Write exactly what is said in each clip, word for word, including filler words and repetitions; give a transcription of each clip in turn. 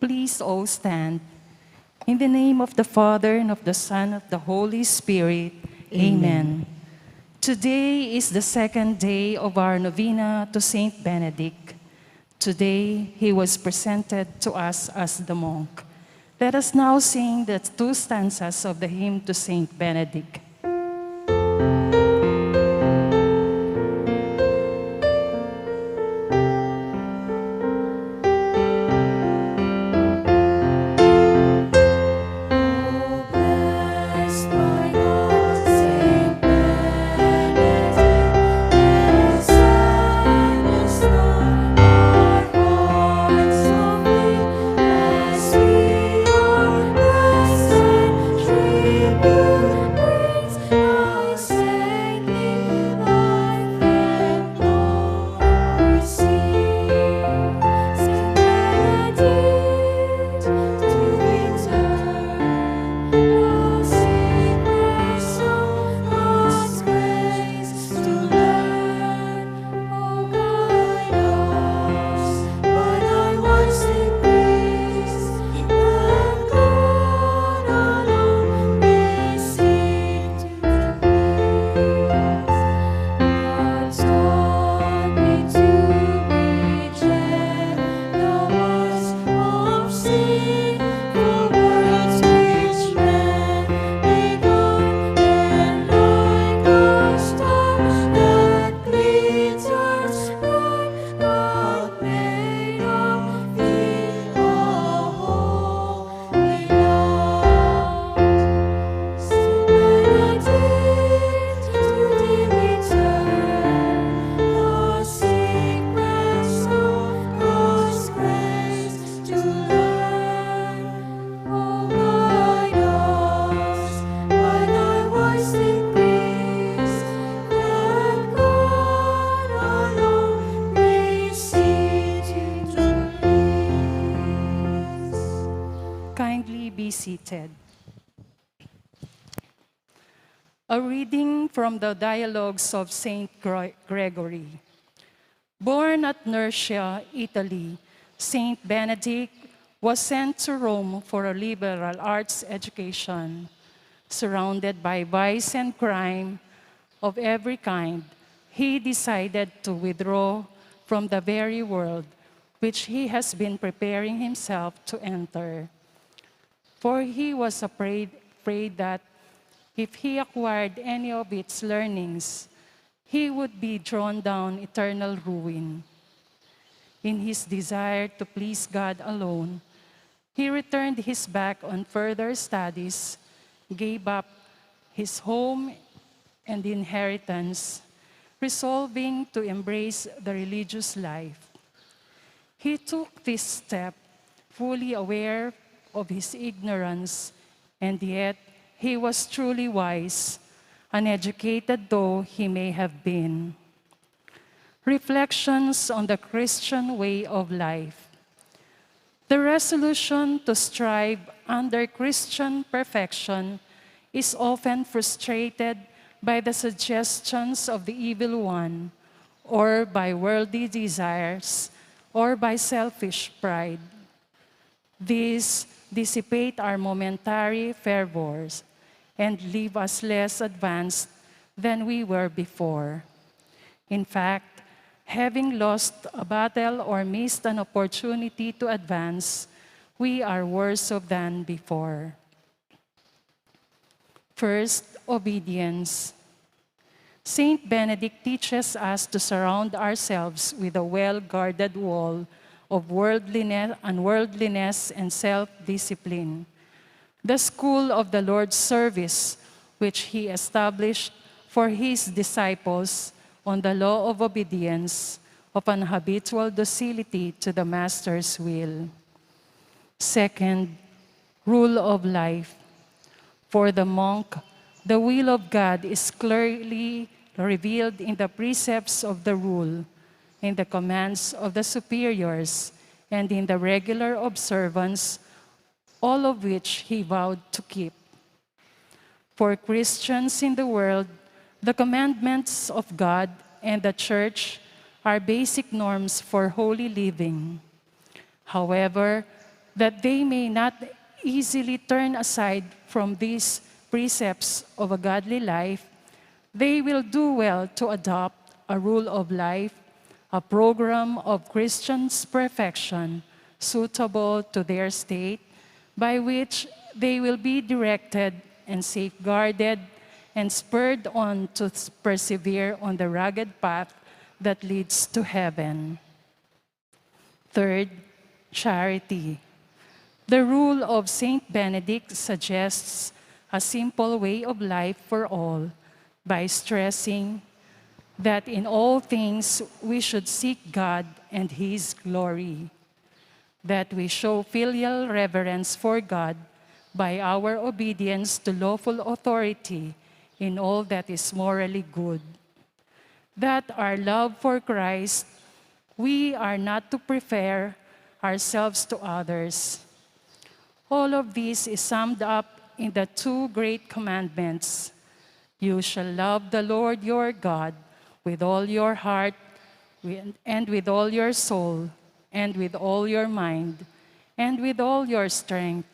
Please all stand. In the name of the Father, and of the Son, of the Holy Spirit. Amen. Amen. Today is the second day of our novena to Saint Benedict. Today, he was presented to us as the monk. Let us now sing the two stanzas of the hymn to Saint Benedict. Kindly be seated. A reading from the Dialogues of Saint Gre-, Gregory. Born at Nursia, Italy, Saint Benedict was sent to Rome for a liberal arts education. Surrounded by vice and crime of every kind, he decided to withdraw from the very world which he has been preparing himself to enter. For he was afraid, afraid that if he acquired any of its learnings, he would be drawn down eternal ruin. In his desire to please God alone, he returned his back on further studies, gave up his home and inheritance, resolving to embrace the religious life. He took this step fully aware of his ignorance, and yet he was truly wise, uneducated though he may have been. Reflections on the Christian way of life. The resolution to strive under Christian perfection is often frustrated by the suggestions of the evil one, or by worldly desires, or by selfish pride. These dissipate our momentary fervors and leave us less advanced than we were before. In fact, having lost a battle or missed an opportunity to advance, we are worse off than before. First, obedience. Saint Benedict teaches us to surround ourselves with a well-guarded wall of worldliness, unworldliness, and self-discipline. The school of the Lord's service, which he established for his disciples on the law of obedience, of an habitual docility to the Master's will. Second, rule of life. For the monk, the will of God is clearly revealed in the precepts of the rule, in the commands of the superiors, and in the regular observance, all of which he vowed to keep. For Christians in the world, the commandments of God and the Church are basic norms for holy living. However, that they may not easily turn aside from these precepts of a godly life, they will do well to adopt a rule of life, a program of Christian's perfection suitable to their state, by which they will be directed and safeguarded and spurred on to s-, persevere on the rugged path that leads to heaven. Third, charity. The rule of Saint Benedict suggests a simple way of life for all by stressing that in all things we should seek God and His glory, that we show filial reverence for God by our obedience to lawful authority in all that is morally good, that our love for Christ, we are not to prefer ourselves to others. All of this is summed up in the two great commandments. You shall love the Lord your God with all your heart, wi-, and with all your soul, and with all your mind, and with all your strength,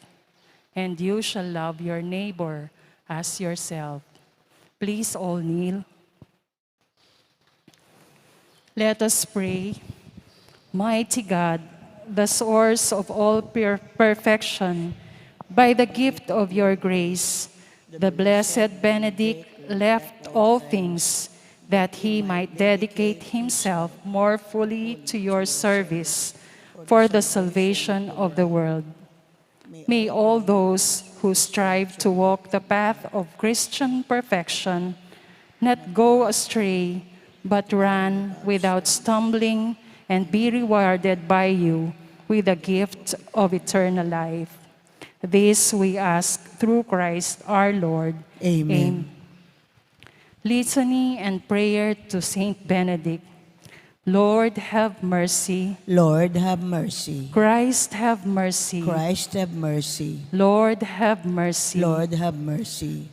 and you shall love your neighbor as yourself. Please all kneel. Let us pray. Mighty God, the source of all per-, perfection, by the gift of your grace, the blessed Benedict left all things that he might dedicate himself more fully to your service for the salvation of the world. May all those who strive to walk the path of Christian perfection not go astray, but run without stumbling and be rewarded by you with the gift of eternal life. This we ask through Christ our Lord. Amen. Amen. Litany and prayer to Saint Benedict. Lord, have mercy. Lord, have mercy. Christ, have mercy. Christ, have mercy. Lord, have mercy. Lord, have mercy.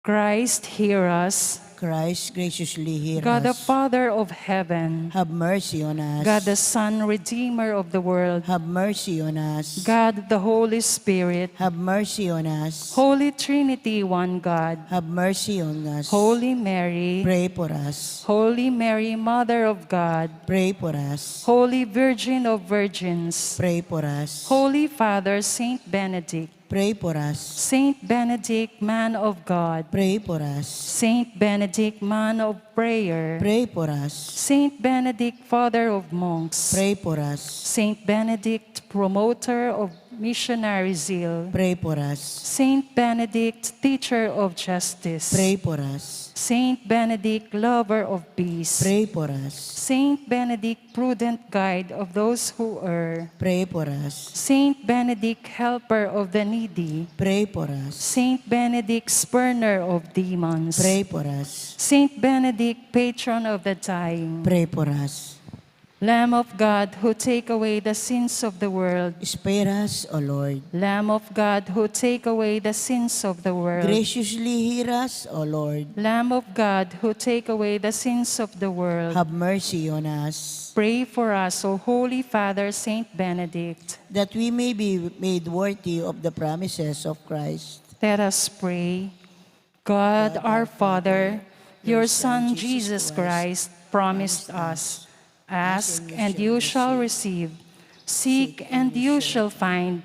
Christ, hear us. Christ, graciously hear us. God the Father of heaven. Have mercy on us. God the Son, Redeemer of the world. Have mercy on us. God the Holy Spirit. Have mercy on us. Holy Trinity, one God. Have mercy on us. Holy Mary. Pray for us. Holy Mary, Mother of God. Pray for us. Holy Virgin of Virgins. Pray for us. Holy Father Saint Benedict. Pray for us. Saint Benedict, man of God. Pray for us. Saint Benedict, man of prayer. Pray for us. Saint Benedict, father of monks. Pray for us. Saint Benedict, promoter of missionary zeal. Pray for us. Saint Benedict, teacher of justice. Pray for us. Saint Benedict, lover of peace. Pray for us. Saint Benedict, prudent guide of those who err. Pray for us. Saint Benedict, helper of the needy. Pray for us. Saint Benedict, spurner of demons. Pray for us. Saint Benedict, patron of the dying. Pray for us. Lamb of God, who take away the sins of the world. Spare us, O Lord. Lamb of God, who take away the sins of the world. Graciously hear us, O Lord. Lamb of God, who take away the sins of the world. Have mercy on us. Pray for us, O Holy Father Saint Benedict. That we may be made worthy of the promises of Christ. Let us pray. God our Father, your Son Jesus Christ promised us, "Ask and you shall receive, seek and you shall find,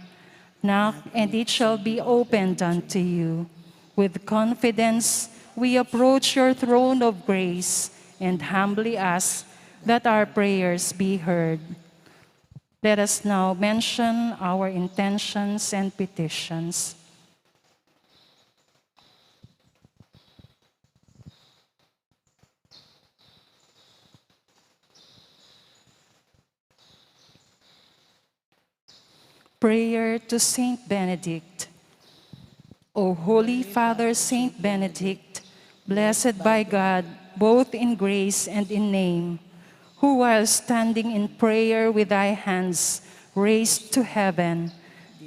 knock and it shall be opened unto you." With confidence we approach your throne of grace and humbly ask that our prayers be heard. Let us now mention our intentions and petitions. Prayer to Saint Benedict. O Holy Father Saint Benedict, blessed by God both in grace and in name, who, while standing in prayer with thy hands raised to heaven,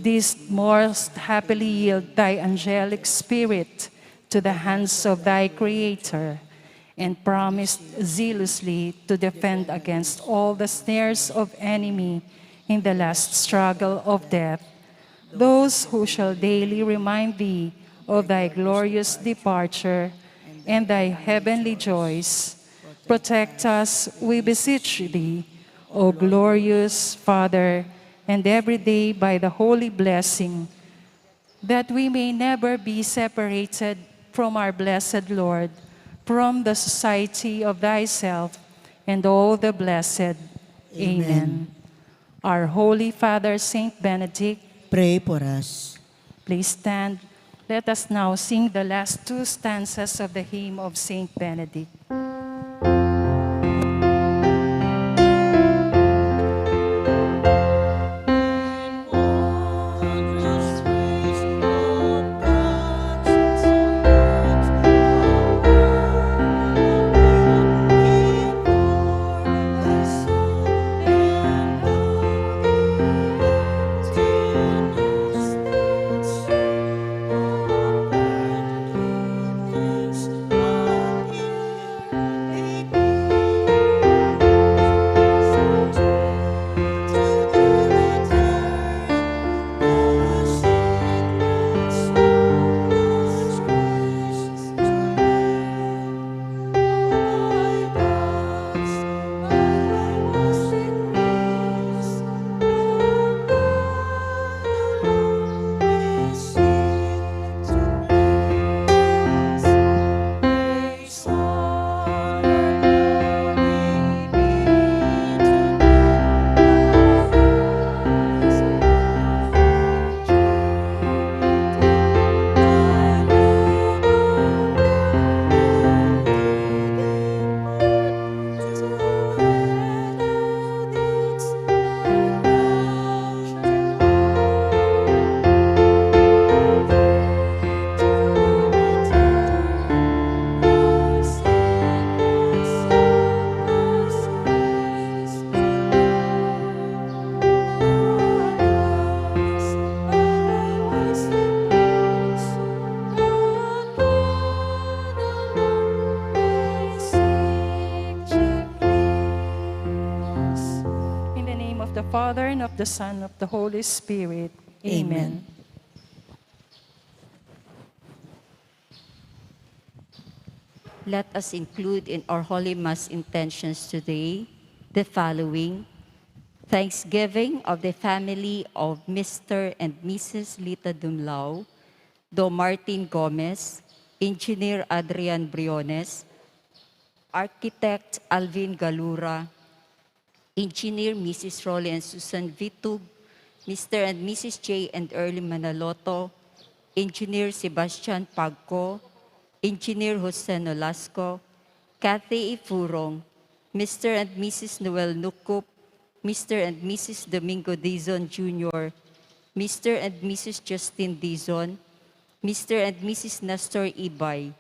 didst most happily yield thy angelic spirit to the hands of thy Creator, and promised zealously to defend against all the snares of enemy in the last struggle of death, those who shall daily remind thee of thy glorious departure and thy heavenly joys, protect us, we beseech thee, O glorious Father, and every day by the holy blessing, that we may never be separated from our blessed Lord, from the society of thyself and all the blessed. Amen. Amen. Our Holy Father, Saint Benedict, pray for us. Please stand. Let us now sing the last two stanzas of the hymn of Saint Benedict. In the name of the Father, and of the Son, and of the Holy Spirit. Amen. Amen. Let us include in our Holy Mass intentions today the following: Thanksgiving of the family of Mister and Missus Lita Dumlao, Do Martin Gomez, Engineer Adrian Briones, Architect Alvin Galura, Engineer Missus Rolly and Susan Vitug, Mister and Missus J and Early Manaloto, Engineer Sebastian Pagco, Engineer Jose Nolasco, Kathy Ifurong, Mister and Missus Noel Nukup, Mister and Missus Domingo Dizon Junior, Mister and Missus Justin Dizon, Mister and Missus Nestor Ibay,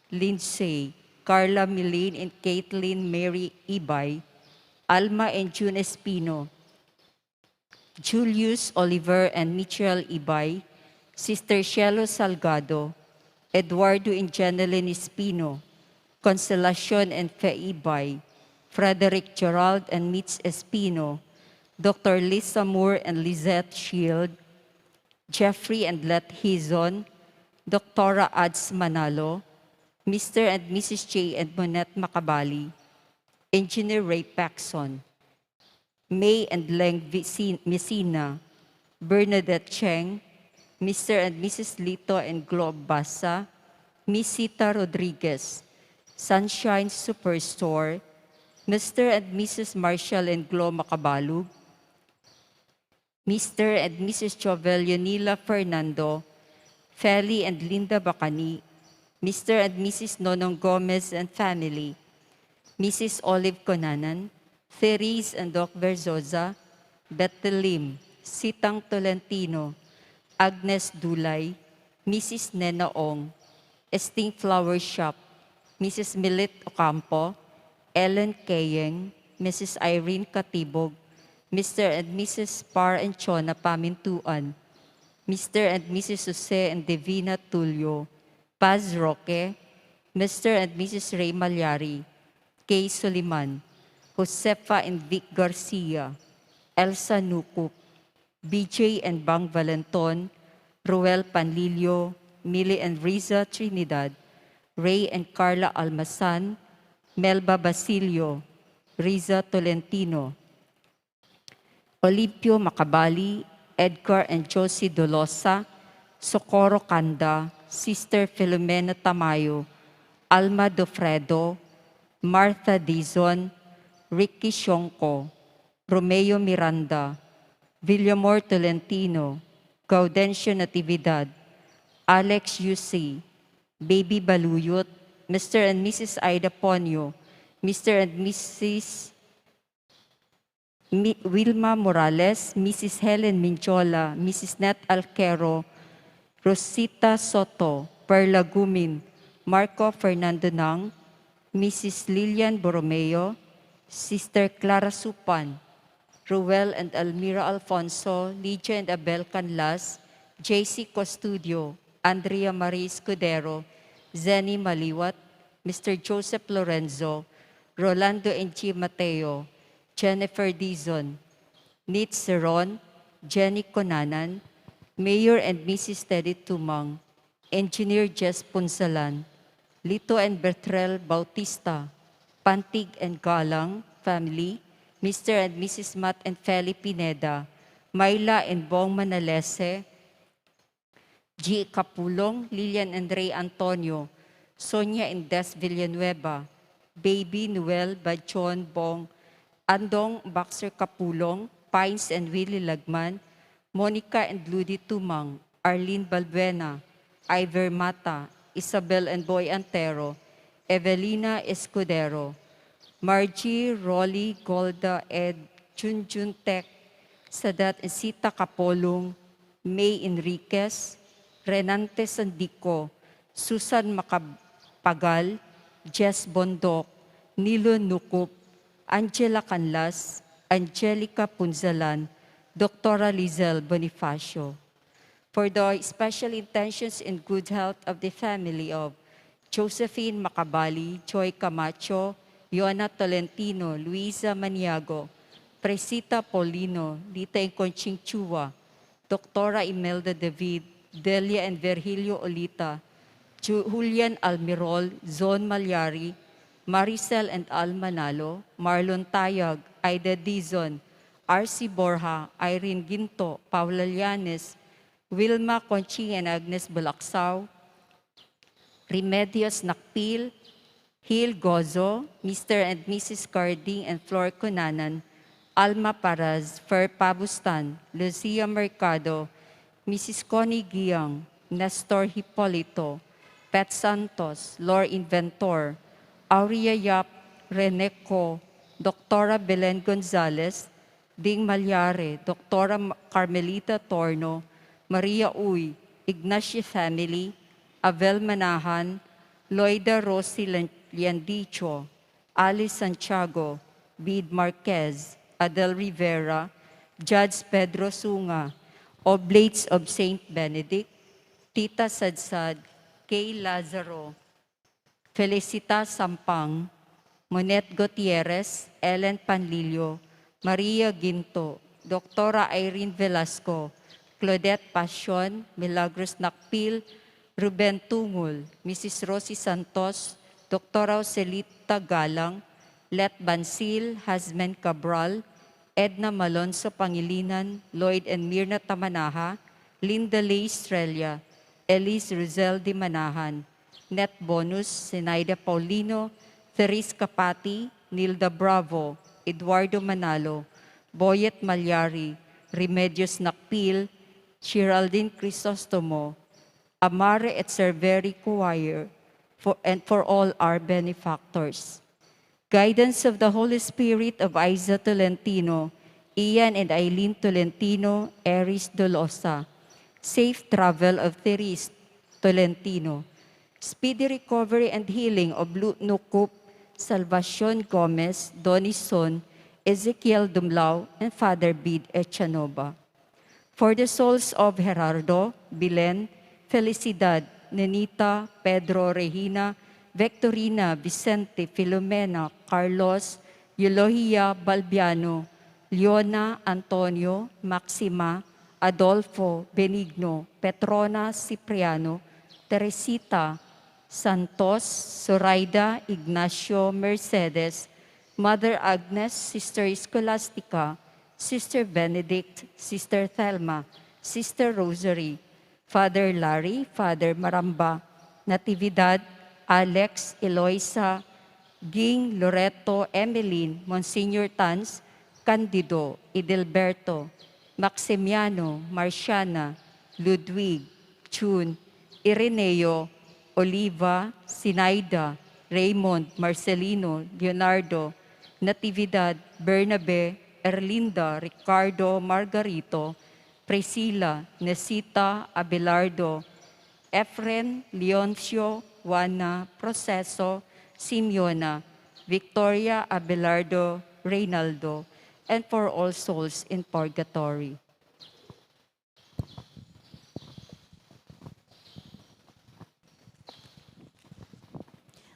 Lindsay, Carla Milin and Caitlin Mary Ibay, Alma and June Espino, Julius Oliver and Michelle Ibay, Sister Shelo Salgado, Eduardo and Jeneline Espino, Consolacion and Fe Ibay, Frederick Gerald and Mitz Espino, Doctor Lisa Moore and Lizette Shield, Jeffrey and Let Hizon, Doctora Ads Manalo, Mister and Missus J and Monette Macabali, Engineer Ray Paxson, May and Leng Vicin-, Messina, Bernadette Cheng, Mister and Missus Lito and Glo Basa, Miss Sita Rodriguez, Sunshine Superstore, Mister and Missus Marshall and Glo Macabalug, Mister and Missus Jovel Yonila Fernando, Feli and Linda Bacani, Mister and Missus Nonong Gomez and family, Missus Olive Conanan, Therese and Doc Verzoza, Bethel Lim, Sitang Tolentino, Agnes Dulay, Missus Nena Ong, Esting Flower Shop, Missus Milit Ocampo, Ellen Keyeng, Missus Irene Catibog, Mister and Missus Par and Chona Pamintuan, Mister and Missus Jose and Divina Tulio, Paz Roque, Mister and Missus Ray Malyari, Kay Soliman, Josefa and Vic Garcia, Elsa Nucup, B J and Bang Valenton, Ruel Panlilio, Millie and Riza Trinidad, Ray and Carla Almasan, Melba Basilio, Riza Tolentino, Olimpio Macabali, Edgar and Josie Dolosa, Socorro Canda, Sister Filomena Tamayo, Alma Dofredo, Martha Dizon, Ricky Shonko, Romeo Miranda, Villamor Tolentino, Gaudencio Natividad, Alex Yusi, Baby Baluyot, Mister and Missus Ida Ponyo, Mister and Missus Mi-, Wilma Morales, Missus Helen Minjola, Missus Net Alquero, Rosita Soto, Perla Gumin, Marco Fernando Nang, Missus Lilian Borromeo, Sister Clara Supan, Ruel and Elmira Alfonso, Lydia and Abel Canlas, J C Costudio, Andrea Marie Escudero, Zenny Maliwat, Mister Joseph Lorenzo, Rolando and G. Mateo, Jennifer Dizon, Nit Seron, Jenny Conanan, Mayor and Missus Teddy Tumang, Engineer Jess Punsalan, Lito and Bertrel Bautista, Pantig and Galang family, Mister and Missus Matt and Feli Pineda, Myla and Bong Manalese, G. Capulong, Lilian and Ray Antonio, Sonia and Des Villanueva, Baby Noel Badion Bong, Andong Boxer Capulong, Pines and Willie Lagman, Monica and Ludi Tumang, Arlene Balbuena, Iver Mata, Isabel and Boy Antero, Evelina Escudero, Margie, Rolly, Golda, Ed, Junjun Tech, Sadat and Sita Capulong, May Enriquez, Renante Sandico, Susan Macapagal, Jess Bondoc, Nilo Nucup, Angela Canlas, Angelica Punzalan, Doctora Lizelle Bonifacio. For the special intentions and good health of the family of Josephine Macabali, Joy Camacho, Yona Tolentino, Luisa Maniago, Presita Paulino, Lita and Conching Chua, Doctora Imelda David, Delia and Virgilio Olita, Ju-, Julian Almirol, Zon Malyari, Maricel and Al Manalo, Marlon Tayag, Aida Dizon, R C Borja, Irene Ginto, Paula Llanes, Wilma Conching and Agnes Balaksao, Remedios Nakpil, Hil Gozo, Mister and Missus Carding and Flor Cunanan, Alma Paraz, Fer Pabustan, Lucia Mercado, Missus Connie Giang, Nestor Hipolito, Pet Santos, Lor Inventor, Aurea Yap, Rene Co, Doctora Belen Gonzalez, Ding Malyari, Doctora Ma-, Carmelita Torno, Maria Uy, Ignacio family, Avel Manahan, Loida Rosie Lan-, Liandicho, Alice Santiago, Bid Marquez, Adel Rivera, Judge Pedro Sunga, Oblates of Saint Benedict, Tita Sadsad, Kay Lazaro, Felicita Sampang, Monet Gutierrez, Ellen Panlilio, Maria Ginto, Doctora Irene Velasco, Claudette Pasion, Milagros Nakpil, Ruben Tungul, Missus Rosie Santos, Doctora Joselita Galang, Let Bansil, Hasmen Cabral, Edna Malonzo Pangilinan, Lloyd and Mirna Tamanaha, Linda Lee Estrella, Elise Rosel de Manahan, Net Bonus, Zenaida Paulino, Therese Capati, Nilda Bravo, Eduardo Manalo, Boyet Malyari, Remedios Nakpil, Geraldine Crisostomo, Amare et Serveri Choir, for, and for all our benefactors. Guidance of the Holy Spirit of Aiza Tolentino, Ian and Eileen Tolentino, Eris Dolosa. Safe travel of Therese Tolentino. Speedy recovery and healing of Lu Nucup, Salvacion Gomez, Donison, Ezekiel Dumlao, and Father Bid Echanova. For the souls of Gerardo, Bilen, Felicidad, Nenita, Pedro, Regina, Victorina, Vicente, Filomena, Carlos, Eulogia, Balbiano, Leona, Antonio, Maxima, Adolfo, Benigno, Petrona, Cipriano, Teresita, Santos, Zoraida, Ignacio, Mercedes, Mother Agnes, Sister Scholastica, Sister Benedict, Sister Thelma, Sister Rosary, Father Larry, Father Maramba, Natividad, Alex, Eloisa, Ging, Loreto, Emeline, Monsignor Tans, Candido, Edelberto, Maximiano, Marciana, Ludwig, June, Ireneo, Oliva, Sinaida, Raymond, Marcelino, Leonardo, Natividad, Bernabe, Erlinda, Ricardo, Margarito, Priscila, Nesita, Abelardo, Efren, Leoncio, Juana, Proceso, Simeona, Victoria, Abelardo, Reynaldo, and for all souls in purgatory.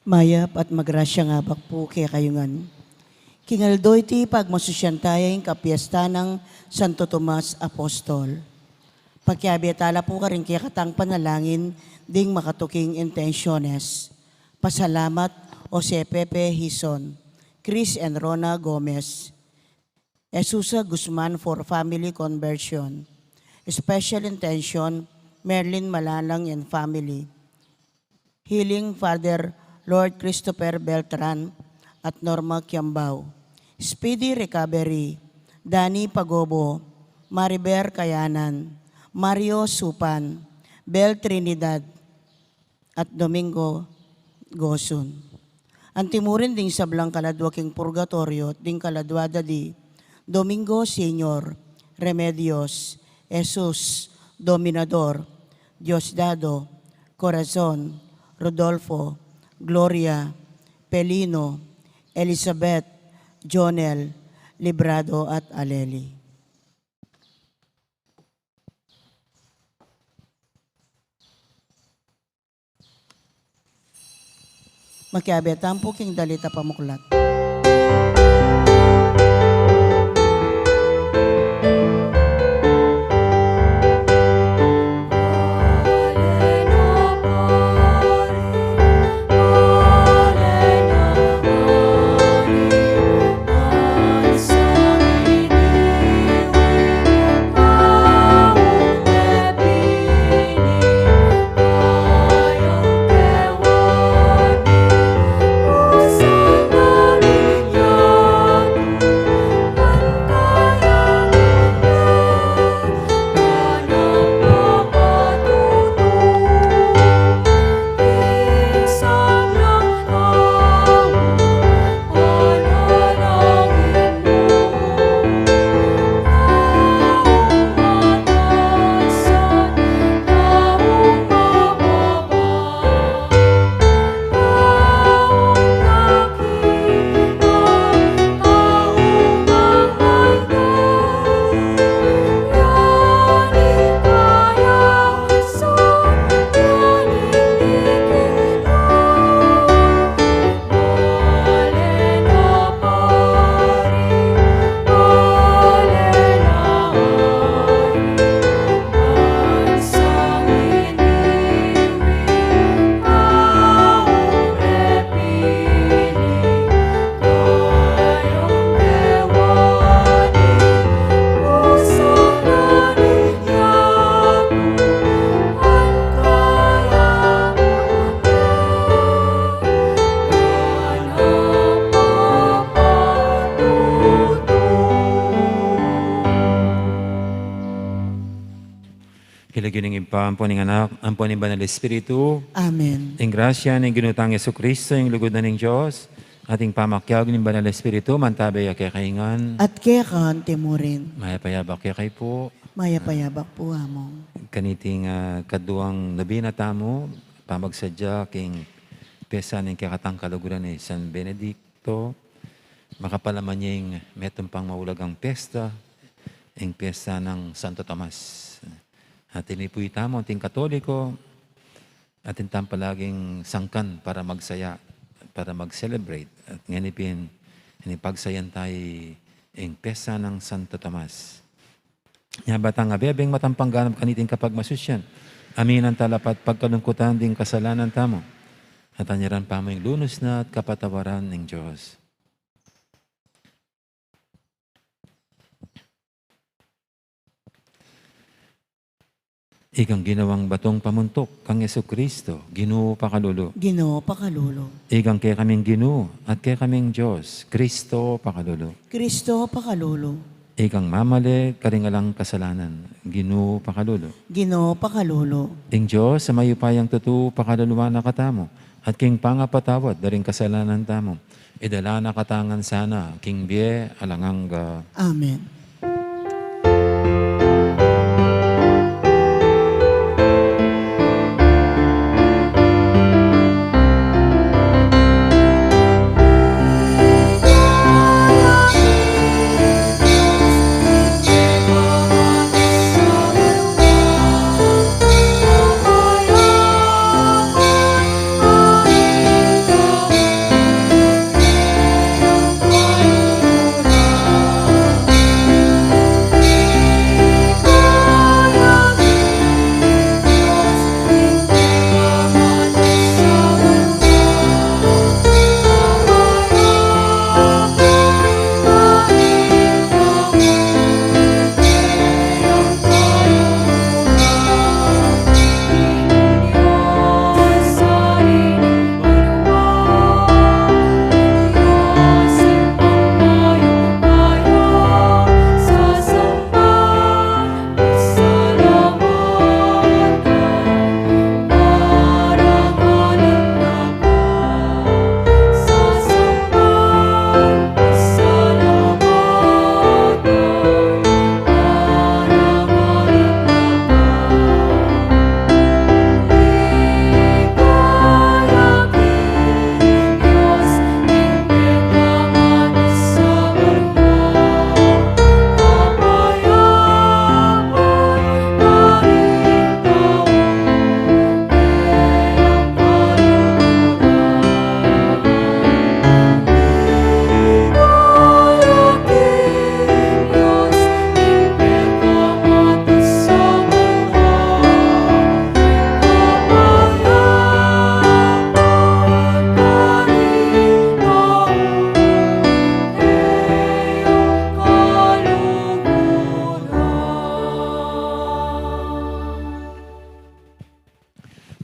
Mayap at magrasyang abak pu kekayu ngan. King aldo iti pagmasusyan taya ing kapiesta nang Santo Tomas Apostol. Pakiabe tala pu karing kekatang panalangin ding makatuking intensyones. Pasalamat, Jose Pepe Hizon, Chris and Rona Gomez, Jesusa Guzman for family conversion. Special intention, Merlin Malalang and family. Healing, Father Lord Christopher Beltran at Norma Kiambao. Speedy recovery, Danny Pagobo, Maribel Kayanan, Mario Supan, Bel Trinidad, at Domingo Gosun. Anti mu rin ding sablang kaladua king purgatoryo, ding kaladua da di Domingo Senior, Remedios, Jesus, Dominador, Diosdado, Corazon, Rodolfo, Gloria, Pelino, Elizabeth, Jonel, Librado at Aleli. Makiabe tamu pu king dalit a pamuklat. King lagyu ning Ibpa, ampo ning Anak, ampo ning Banal Espiritu. Amen. Ing grasya ning Ginu tang Jesucristo, ing lugud na ning Dios, at ing pamakiabe ning Banal Espiritu, mantabe ya kekayu ngan. At keka anti mu rin. Mayap a abak kekayu pu. Mayap a abak pu, Among. Kaniting, ah, kaduang nobena tamu, pamagsadya king pesta ning kekatang kaluguran i San Benedicto, makapalaman ya ing metung pang maulagang pesta, ing pesta nang Santo Tomas. At ini pu itamu, ating Katoliko, atin tang palaging sangkan para magsaya, para mag-celebrate. At ngeni pin, ini pagsayan tayu ing pesta nang Santo Tomas. Nya ba tang abebeng matampang ganap kaniting kapagmasusyan, aminan tala pat pagkalungkutan ding kasalanan tamu, at anyaran pa mu ing lunus na at kapatawaran ning Dios. Ikang ginawang batung pamuntuk kang Jesucristo, Ginu pakalulu. Ginu pakalulu. Ikang kekaming Ginu at kekaming Dios, Cristo pakalulu. Cristo pakalulu. Ikang mamale karing alang kasalanan, Ginu pakalulu. Ginu pakalulu. Ing Dios a mayupayang tutu pakaluluan na katamu, at king pangapatawad da ring kasalanan tamu, idala na katamu ngan sana king bie alang angga. Amen.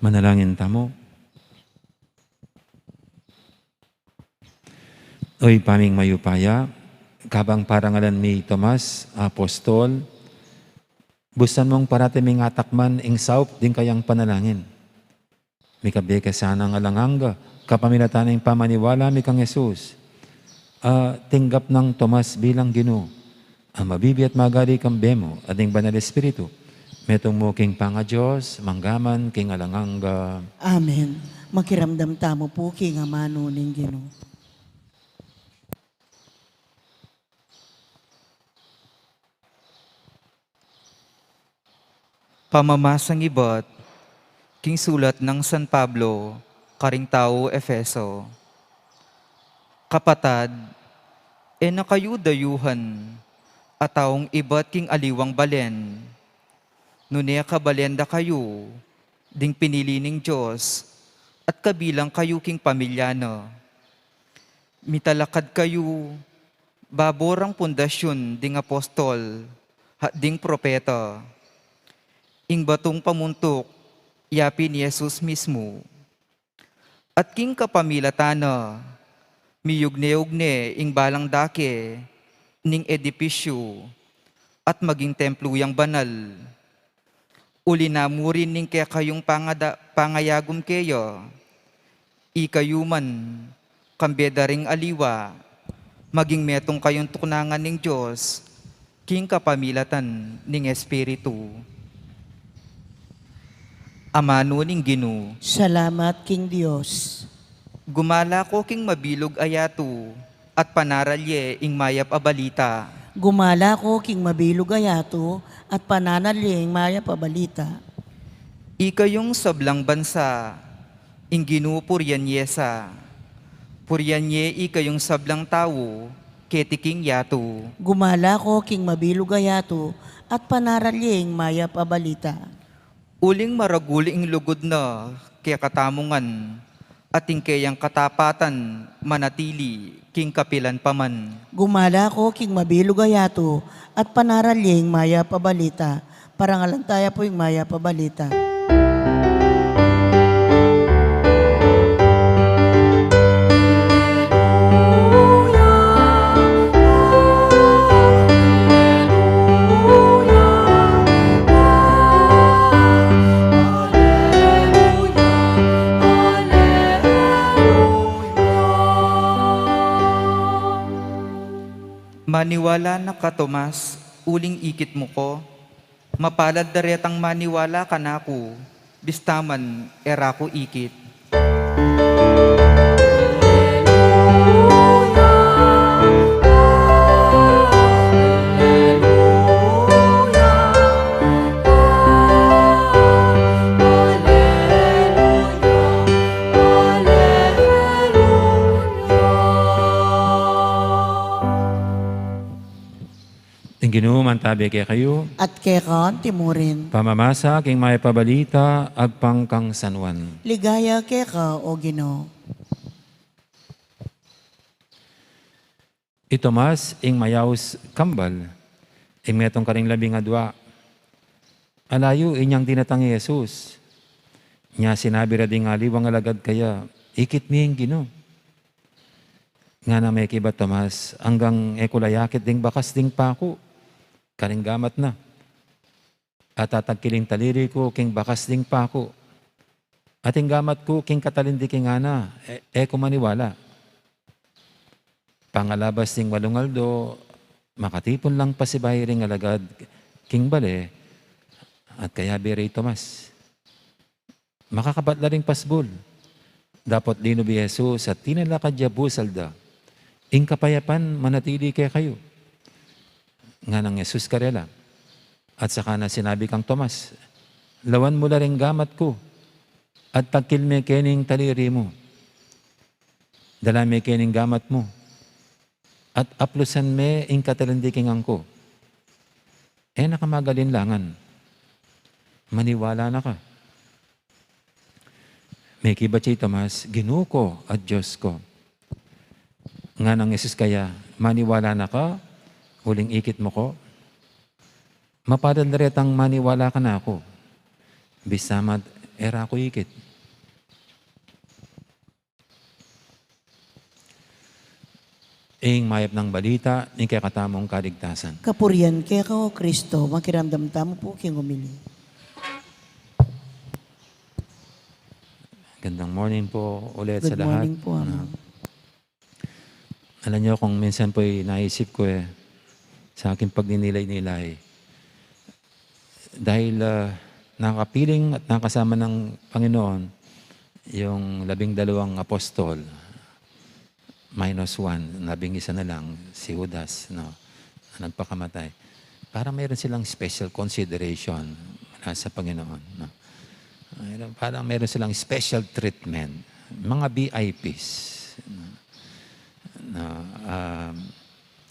Manalangin tamu. O Ibpa ming mayupaya, kabang parangalan mi Tomas, apostol, bustan mung parati ming atakman ing saup ding kayang panalangin. Mikabie ke sanang alang angga kapamilatan ning pamaniwala mi kang Jesus, a tinggap nang Tomas bilang Ginu, a mabibie at magali kambe mu at ning Banal Espiritu, metung mu king pangaDios, mangga man king alang angga. Amen. Makiramdam tamu pu king amanu ning Ginu. Pamamasang ibat king sulat nang San Pablo karing tau Efeso. Kapatad, e na kayu dayuhan a taung ibat king aliwang balen, nune kabalen da kayu ding pinili ning Dios at kabilang kayu king pamilya na. Mitalakad kayu babo rang pundasyun ding apostol at ding propeta. Ing batung pamuntuk ya pin i Jesus mismu. At king kapamilatan na, miyugne-ugne ing balang dake ning edipisyu at maging templu yang banal. Uli na mu rin ning kekayung pangada-, pangayagum keya, ikayu man, kambe da ring aliwa, maging metung kayung tuknangan ning Dios, king kapamilatan ning Espiritu. Amanu ning Ginu. Salamat king Dios. Gumala ko king mabilug a yatu, at panaral ye ing mayap a balita. Gumala ko king mabilug a yatu, at panaral ye ing mayap a balita. Ikayung sablang bansa, ing Ginu purian ye sa. Purian ye ikayung sablang tau, keti king yatu. Gumala ko king mabilug a yatu, at panaral ye ing mayap a balita. Uling maragul ing lugud na kekatamu ngan, at ing keyang katapatan manatili king kapilan pa man. Gumala ko king mabilug a yatu, at panaral ye ing mayap a balita. Parangalan taya pu ing mayap a balita. Maniwala na ka, Tomas, uling ikit mu ko. Mapalad da retang maniwala kanaku, bista man e ra ku ikit. Ing Ginu mantabe kekayu. At keka antimurin. Pamamasa king mayap a balita agpang kang San Juan. Ligaya keka, o Ginu. I Tomas, ing mayaus kambal, ing metung karing labing adua. Alayu inyang dinatang i Jesus. Inya sinabi ra ding aliwang alagad kaya, "Ikit mi ing Ginu." Ngana mekibat Tomas, "Anggang e ku la yakit ding bakas ding paku karing gamat na, at tatagkil ing taliri ku king bakas ding paku, at ing gamat ku king katalindiki ngana, e, e ku maniwala." Pangalabas ding walung aldo, makatipun lang pasibayu ring alagad king bale, at kayabe re i Tomas. Makakabat la ring pasbul. Dapot linub i Jesus at tinalakad ya busal da, "Ing kapayapan manatili kekayu." Nganang Jesus karela, at saka na sinabi kang Tomas, "Lawan mu la ring gamat ku, at tagkil me keni ing taliri mu. Dala me keni ing gamat mu, at aplusan me ing katalindiki ngan ku. E na ka magalinlangan. Maniwala na ka." Mekibat ya i Tomas, "Ginu ku at Dios ku." Nganang Jesus kaya, "Maniwala na ka, uling ikit mu ku? Mapalad la retang maniwala kanaku, bista man e ra ku ikit." Ing mayap nang balita ning kekatamung kaligtasan. Kapurian keka, o Kristo. Makiramdam tamu pu king umili. Gandang morning po ulit sa lahat. Good morning po, Amang. Alam niyo, kung minsan po, eh, naisip ko, eh, sa aking pagninilay-nilay, dahil, ah, nakapiling at nakasama ng Panginoon yung labing dalawang apostol, minus one, labing isa na lang, si Judas, no, na nagpakamatay. Parang meron silang special consideration mula sa Panginoon, no? Parang meron silang special treatment. Mga V I Ps, no? Na, um,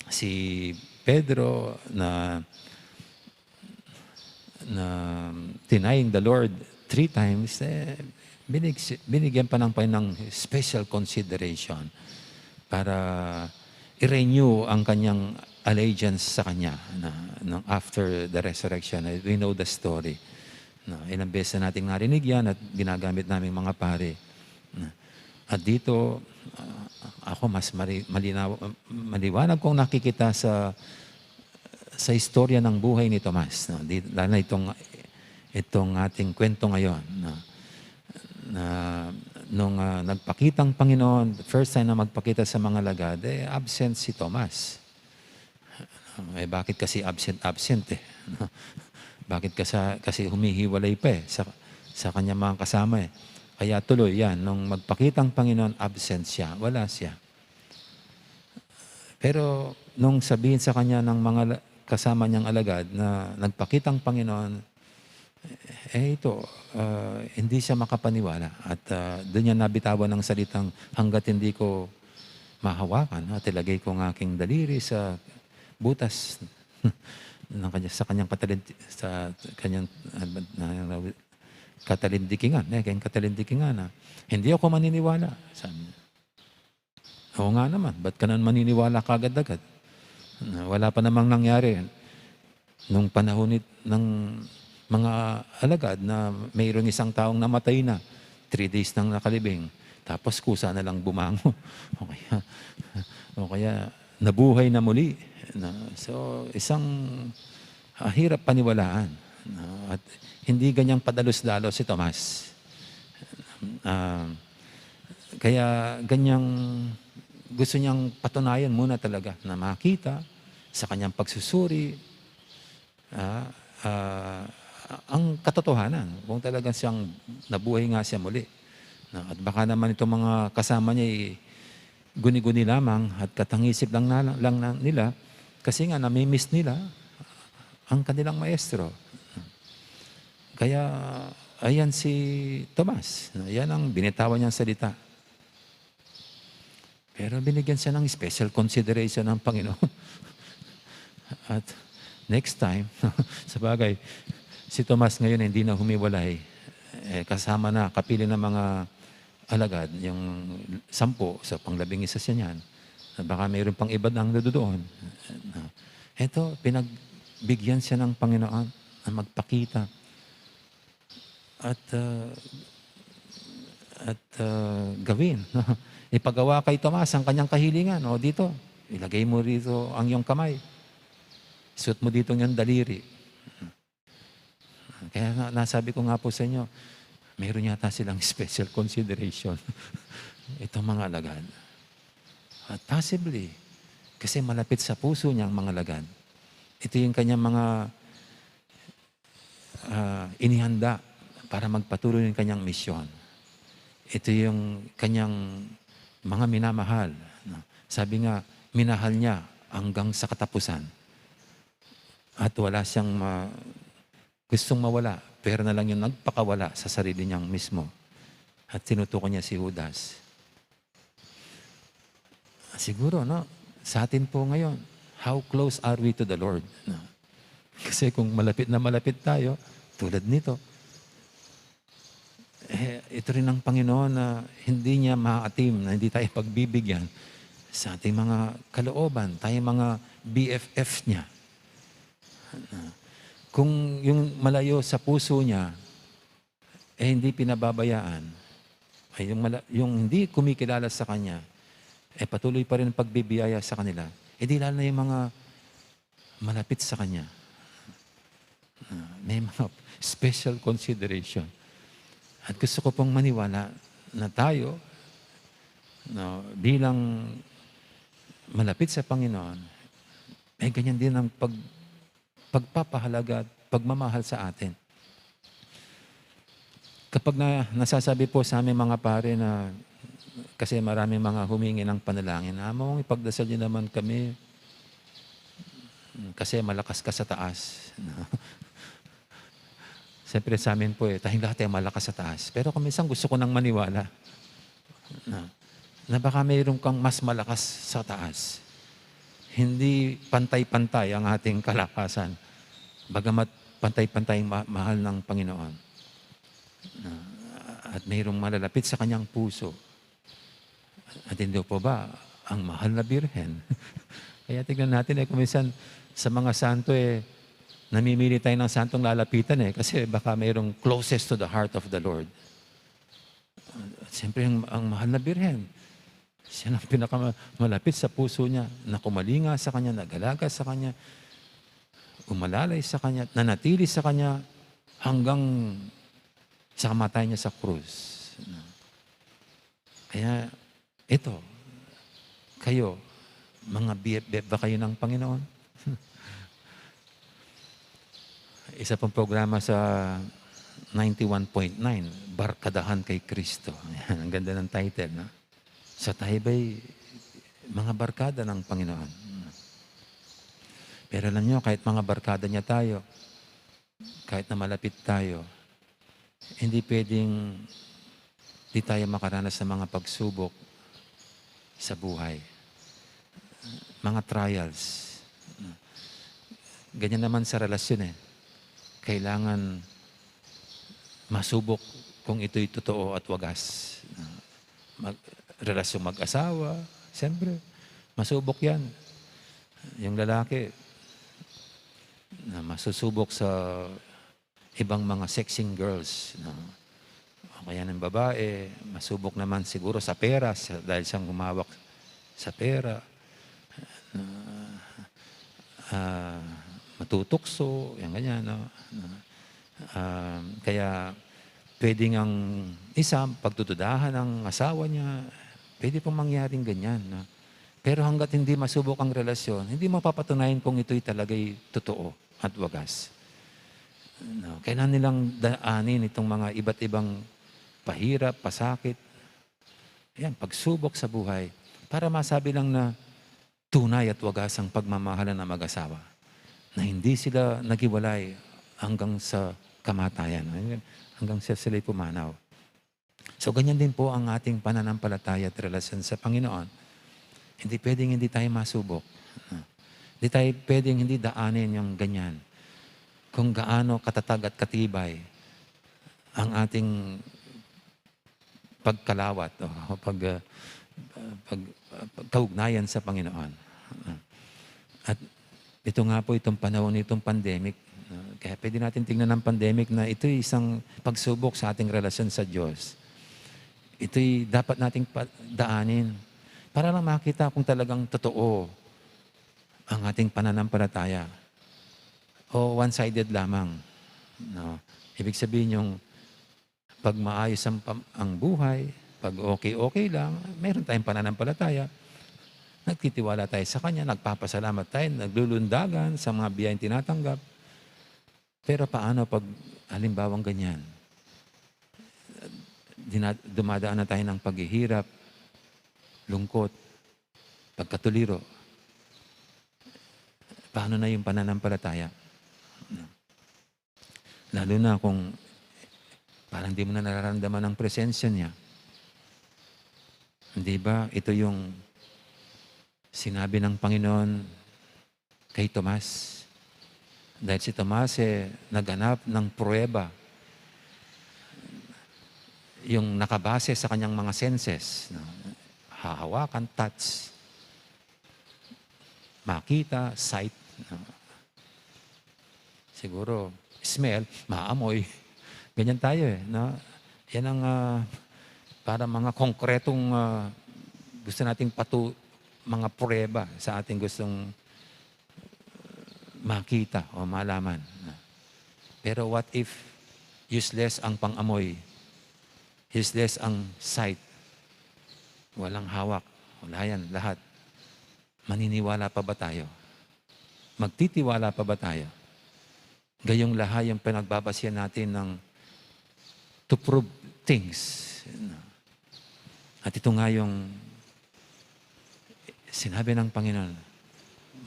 si Pedro na, na denying the Lord three times, eh, binig-, binigyan pa ng Panginoon ng special consideration para i-renew ang kanyang allegiance sa kanya na, nung after the resurrection. Eh, we know the story. No, ilang beses na nating narinig yan at ginagamit naming mga pari. No. At dito, ah, ako mas mari-, malinaw, maliwanag kong nakikita sa, sa istorya ng buhay ni Tomas, no? Di, lalo na itong, itong ating kwento ngayon, no? Na nung, ah, nagpakita ang Panginoon, the first time na magpakita sa mga alagad, eh, absent si Tomas. Eh, bakit kasi absent-absent, eh? Bakit kasa-, kasi humihiwalay pa, eh, sa, sa kanyang mga kasama, eh. Kaya tuloy yan, nung magpakita ang Panginoon, absent siya, wala siya. Pero nung sabihin sa kanya ng mga la-, kasama niyang alagad na nagpakita ang Panginoon, eh, ito, ah, hindi siya makapaniwala. At, ah, doon niya nabitawan ang salitang, "Hanggat hindi ko mahawakan, at ilagay ko ang aking daliri sa butas ng kanya, sa kanyang katalin-, sa kanyang, ah, na, na, katalindikingan, eh, kanyang katalindikingan, ah. "Hindi ako maniniwala," sabi niya. "Oo nga naman, ba't ka naman maniniwala kaagad-agad? Na wala pa namang nangyari." Nung panahon ni-, ng mga alagad na mayroong isang taong namatay na, three days nang nakalibing, tapos kusa na lang bumangon. O kaya, o kaya nabuhay na muli. Na, so, isang, ah, hirap paniwalaan. Na, at hindi ganyang padalos-dalos si Tomas. Ah, kaya ganyang gusto niyang patunayan muna talaga na makita sa kanyang pagsusuri, ah, ah, ang katotohanan, kung talagang siyang nabuhay nga siya muli. Na, at baka naman itong mga kasama niya, eh, guni-guni lamang at katangisip lang na, lang na nila kasi nga namimiss nila ang kanilang maestro. Kaya, ayan si Tomas. Yan ang binitawan niyang salita. Pero binigyan siya ng special consideration ng Panginoon. At next time, sa bagay, si Tomas ngayon hindi na humiwalay. Eh, kasama na, kapiling ng mga alagad, yung sampu, sa panglabing-isa siya niyan. Na baka mayroon pang iba nang nadudoon. Na, eto, pinagbigyan siya ng Panginoon na magpakita. At, ah, at, ah, gawin. Ipagawa kay Tomas ang kanyang kahilingan. O dito, ilagay mo rito ang iyong kamay. Suot mo dito ang iyong daliri. Kaya nga, nasabi ko nga po sa inyo, mayroon yata silang special consideration itong mga alagad. At possibly, kasi malapit sa puso niya ang mga alagad. Ito yung kanyang mga, ah, inihanda para magpatuloy ng kanyang misyon. Ito yung kanyang mga minamahal, no? Sabi nga, minahal niya hanggang sa katapusan. At wala siyang ma-, gustong mawala, pero na lang yung nagpakawala sa sarili niyang mismo. At tinutukoy niya si Judas. Siguro, no? Sa atin po ngayon, how close are we to the Lord? No? Kasi kung malapit na malapit tayo, tulad nito, eh, ito rin ang Panginoon na hindi niya maatim, na hindi tayo pagbibigyan sa ating mga kalooban, tayo mga B F F niya. Kung yung malayo sa puso niya, eh, hindi pinababayaan, ay, yung mala-, yung hindi kumikilala sa kanya, eh, patuloy pa rin ang pagbibiyaya sa kanila, eh, di lalo na yung mga malapit sa kanya. Ah, may mga special consideration. At gusto ko pong maniwala na tayo, no, bilang malapit sa Panginoon, eh, ganyan din ang pag-, pagpapahalaga at pagmamahal sa atin. Kapag na, nasasabi po sa amin mga pare na, kasi maraming mga humingi ng panalangin, "Among, ipagdasal niyo naman kami kasi malakas ka sa taas." Siyempre sa amin po eh, tayong lahat ay malakas sa taas. Pero kung minsan gusto ko nang maniwala na, na baka mayroon kang mas malakas sa taas. Hindi pantay-pantay ang ating kalakasan. Bagamat pantay-pantay ang ma-, mahal ng Panginoon. Na, at mayroong malalapit sa kanyang puso. At hindi po ba ang mahal na Birhen? Kaya tignan natin eh, kung minsan sa mga santo eh, namimili tayo ng santong lalapitan eh, kasi baka mayroong closest to the heart of the Lord. At siyempre, ang, ang mahal na Birhen, siya ang pinakamalapit sa puso niya, na kumalinga sa kanya, nag-alaga sa kanya, umalalay sa kanya, nanatili sa kanya hanggang sa kamatayan niya sa krus. Kaya, ito, kayo, mga B F F ba kayo ng Panginoon? Isa pang programa sa ninety-one point nine, Barkadahan kay Kristo. Ayan, ang ganda ng title, no? Sa tayo ba'y mga barkada ng Panginoon? Pero alam nyo, kahit mga barkada niya tayo, kahit na malapit tayo, hindi pwedeng di tayo makaranas ng mga pagsubok sa buhay. mga trials. Ganyan naman sa relasyon eh. Kailangan masubok kung ito'y totoo at wagas. Mag-, relasyong mag-asawa, siyempre, masubok yan. Yung lalaki, na masusubok sa ibang mga sexing girls, no? O kaya ng babae, masubok naman siguro sa pera, sa, dahil siyang humawak sa pera, na, ah, matutukso, yan ganyan, no? Na, ah, kaya pwede ngang isa, pagdududahan ang asawa niya, pwede pong mangyaring ganyan, no? Pero hanggat hindi masubok ang relasyon, hindi mapapatunayan kung ito'y talaga'y totoo at wagas. No, kailangan nilang daanin itong mga iba't ibang pahirap, pasakit, yan, pagsubok sa buhay para masabi lang na tunay at wagas ang pagmamahalan ng mag-asawa, na hindi sila naghiwalay hanggang sa kamatayan, hanggang sa sila'y pumanaw. So, ganyan din po ang ating pananampalataya at relasyon sa Panginoon. Hindi pwedeng hindi tayo masubok. Hindi tayo pwedeng hindi daanin yung ganyan. Kung gaano katatag at katibay ang ating pagkalawat o pag, ah, pag, pagkaugnayan sa Panginoon. At ito nga po, itong panahon nitong pandemic, no? Kaya pwede natin tingnan ang pandemic na ito'y isang pagsubok sa ating relasyon sa Diyos. Ito'y dapat nating pa-, daanin para lang makita kung talagang totoo ang ating pananampalataya o one-sided lamang, no? Ibig sabihin yung pag maayos ang pam-, ang buhay, pag okay-okay lang, meron tayong pananampalataya. Nagtitiwala tayo sa Kanya, nagpapasalamat tayo, naglulundagan sa mga biyayang tinatanggap. Pero paano pag halimbawang ganyan? Dina-, dumadaan na tayo ng paghihirap, lungkot, pagkatuliro. Paano na yung pananampalataya? Lalo na kung parang di mo na nararamdaman ang presensya niya. Di ba? Ito yung sinabi ng Panginoon kay Tomas. Dahil si Tomas, eh, naghanap ng pruweba. Yung nakabase sa kanyang mga senses, no? Hahawakan, touch. Makita, sight, no? Siguro, smell, maamoy. Ganyan tayo eh, no? Yan ang, ah, para mga konkretong, ah, gusto nating patu-, mga pruweba sa ating gustong makita o malaman. Pero what if useless ang pang-amoy, useless ang sight, walang hawak, wala yan, lahat. Maniniwala pa ba tayo? Magtitiwala pa ba tayo? Gayong lahat yung pinagbabasihan natin ng to prove things. At ito nga yung sinabi ng Panginoon,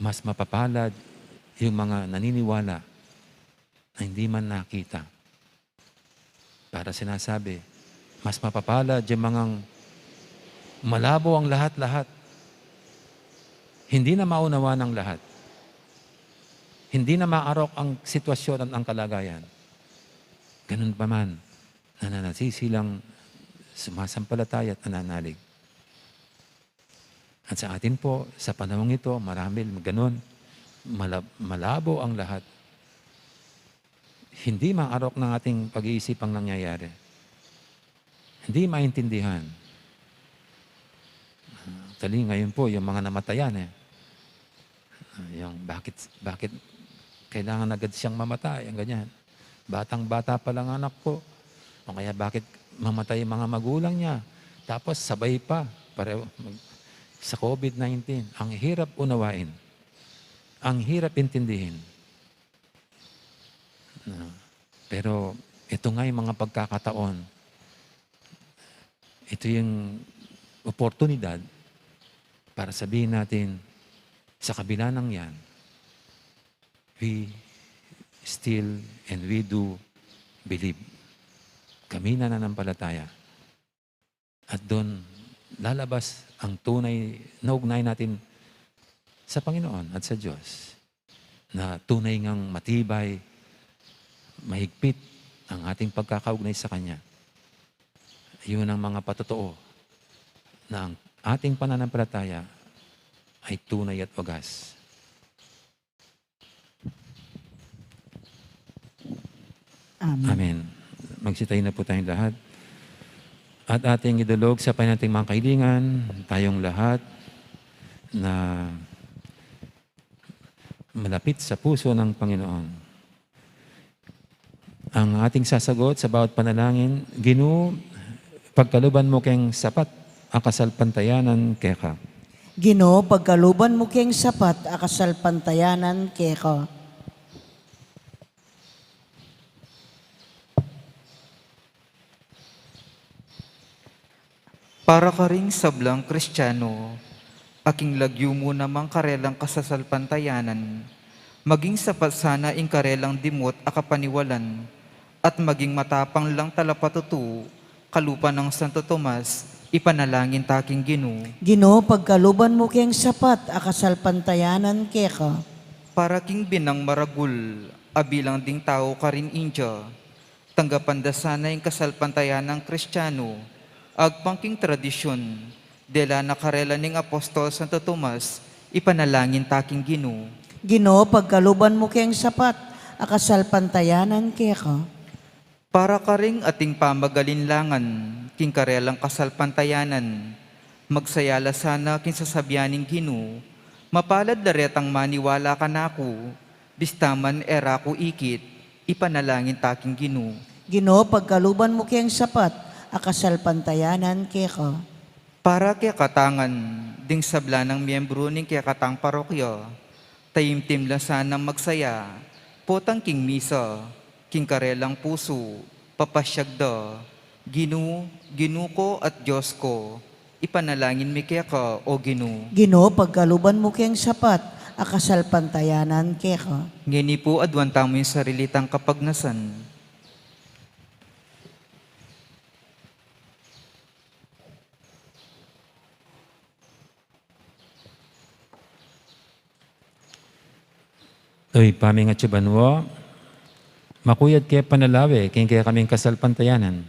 mas mapapalad yung mga naniniwala na hindi man nakita. Para sinasabi, mas mapapalad yung mangang malabo ang lahat-lahat. Hindi na maunawa ng lahat. Hindi na maarok ang sitwasyon at ang kalagayan. Ganun pa man, nananatili silang sumasampalataya at nananalig. At sa atin po, sa panahong ito, marami ganun, malab-, malabo ang lahat. Hindi maarok ng ating pag-iisip ang nangyayari. Hindi maintindihan. Actually, ngayon po, yung mga namatayan eh. Ah, yung bakit, bakit kailangan agad siyang mamatay, ang ganyan. Batang-bata pa lang anak ko. O kaya bakit mamatay yung mga magulang niya? Tapos sabay pa, pareho mag-, sa COVID nineteen. Ang hirap unawain. Ang hirap intindihin. Ah, pero ito nga yung mga pagkakataon, ito yung oportunidad para sabihin natin, sa kabila ng yan, we still and we do believe. Kami nananampalataya. At doon lalabas ang tunay na ugnayan natin sa Panginoon at sa Diyos, na tunay ngang matibay, mahigpit ang ating pagkakaugnay sa Kanya. Yun ang mga patotoo na ang ating pananampalataya ay tunay at wagas. Amen. Amen. Magsitayo na po tayong lahat. At ating idulog sa panalangin mga kaibigan, tayong lahat na malapit sa puso ng Panginoon. Ang ating sasagot sa bawat panalangin, Ginu, pagkaluban mu keng sapat a kasalpantayanan keka. Ginu, pagkaluban mu keng sapat a kasalpantayanan keka. Para karing sablang Kristiano, a king lagyu mu namang karelang kasasalpantayanan, maging sapat sana ing karelang dimut a kapaniwalan, at maging matapang lang talapatutu, kalupa nang Santo Tomas, ipanalangin ta king Ginu. Ginu, pagkaluban mu keng sapat a kasalpantayanan keka. Para king binang maragul, a bilang ding tau karin India, tanggapan da sana ing kasalpantayanan Kristiano, agpang king tradisyun, dela na karela ning Apostol Santo Tomas, ipanalangin ta king Ginu. Ginu, pagkaluban mu keng sapat a kasalpantayanan keka. Para karing ating pamagalinlangan, king karelang kasalpantayanan, magsaya la sana king sasabian ning Ginu, mapalad la retang maniwala kanaku, bista man e ra ku ikit, ipanalangin ta king Ginu. Ginu, pagkaluban mu keng sapat a kasalpantayanan keka. Para kekatang ngan, ding sabla nang miyembru ning kekatang parokya, taimtim la sanang magsaya, potang king misa, king karelang pusu, papasyag da, Ginu, Ginu ku at Dios ku, ipanalangin mi keka, O Ginu. Ginu, pagkaluban mu keng sapat a kasalpantayanan keka. Ngeni pu, aduan tamu ing sarili tang kapagnasan. O Ibpa mi a atsu banua, makuyad ke panalawe king kekaming kasalpantayanan.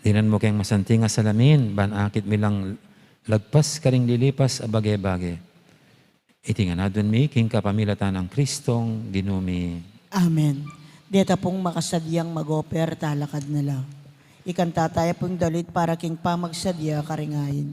Dinan mu keng masanting a salamin, ban akit mi lang lagpas karing lilipas a bage-bage. Iti ngan aduan mi king kapamilatan nang Kristong Ginu mi. Amen. Deta pung makasadyang mag-offer, talakad na la. Ikanta taya pung dalit para king pamagsadya karing ain.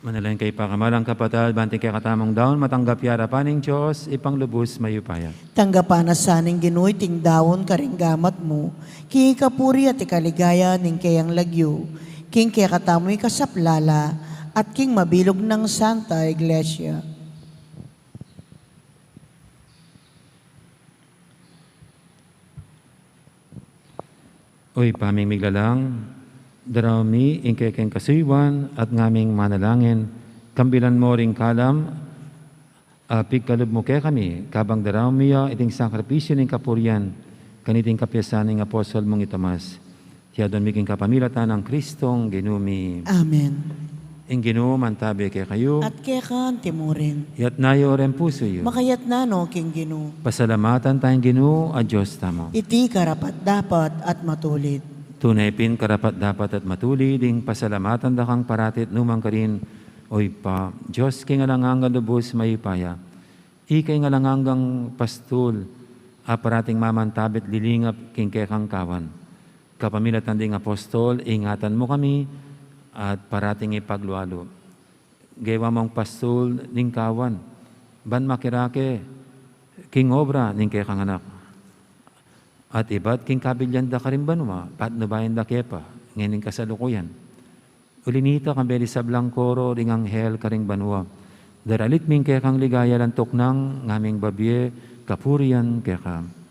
Manalangin kayu, pakamalan kung kapatad, ban ing kekatamung daun matanggap ya arapan ning Dios, Ibpang lubus mayupaya. Tanggapan na sa ning Ginu iting daun karing gamat mu, king ikapuri at ikaligaya ning keyang lagyu, king kekatamung ikasaplala, at king mabilug nang Santa Iglesia. O Ibpa ming miglalang, daraun mi ing kekeng kasuyuan at ngaming manalangin, kambilan mo ring kalam a pigkalub mu kekami, kabang daraun mi ya iting sakripisyu ning kapurian, kaniting kapiasan ning apostol mung i Tomas. Iti adwan mi king kapamilatan nang Kristong Ginu mi. Amen. Ing Ginu mantabe kekayu. At keka antimurin. Iyatas yu ring pusu yu. Makayatas no king Ginu. Pasalamatan taya ing Ginu a Dios tamu. Iti karapat-dapat at matulid. Tune pin karapat-dapat at matulid ing pasalamatan da kang parati at nukarin man, O Ibpa, Dios king alang angga lubus mayupaya. Ika ing alang anggang pastul a parating mamantabe at lilingap king kekang kawan. Kapamilatan ding apostol, ingatan mu kami at parating ipaglualu. Gewa mung pastul ning kawan, ban makirake king obra ning kekang Anak. At ibat king kabilyan da karing banua, patnubayan da ke pa, ngening kasalukuyan. Uli na nita, kambe ding sablang koro ding anghel karing banua, daralit mi ing kekang ligaya, lantuk nang ngaming babie kapurian keka.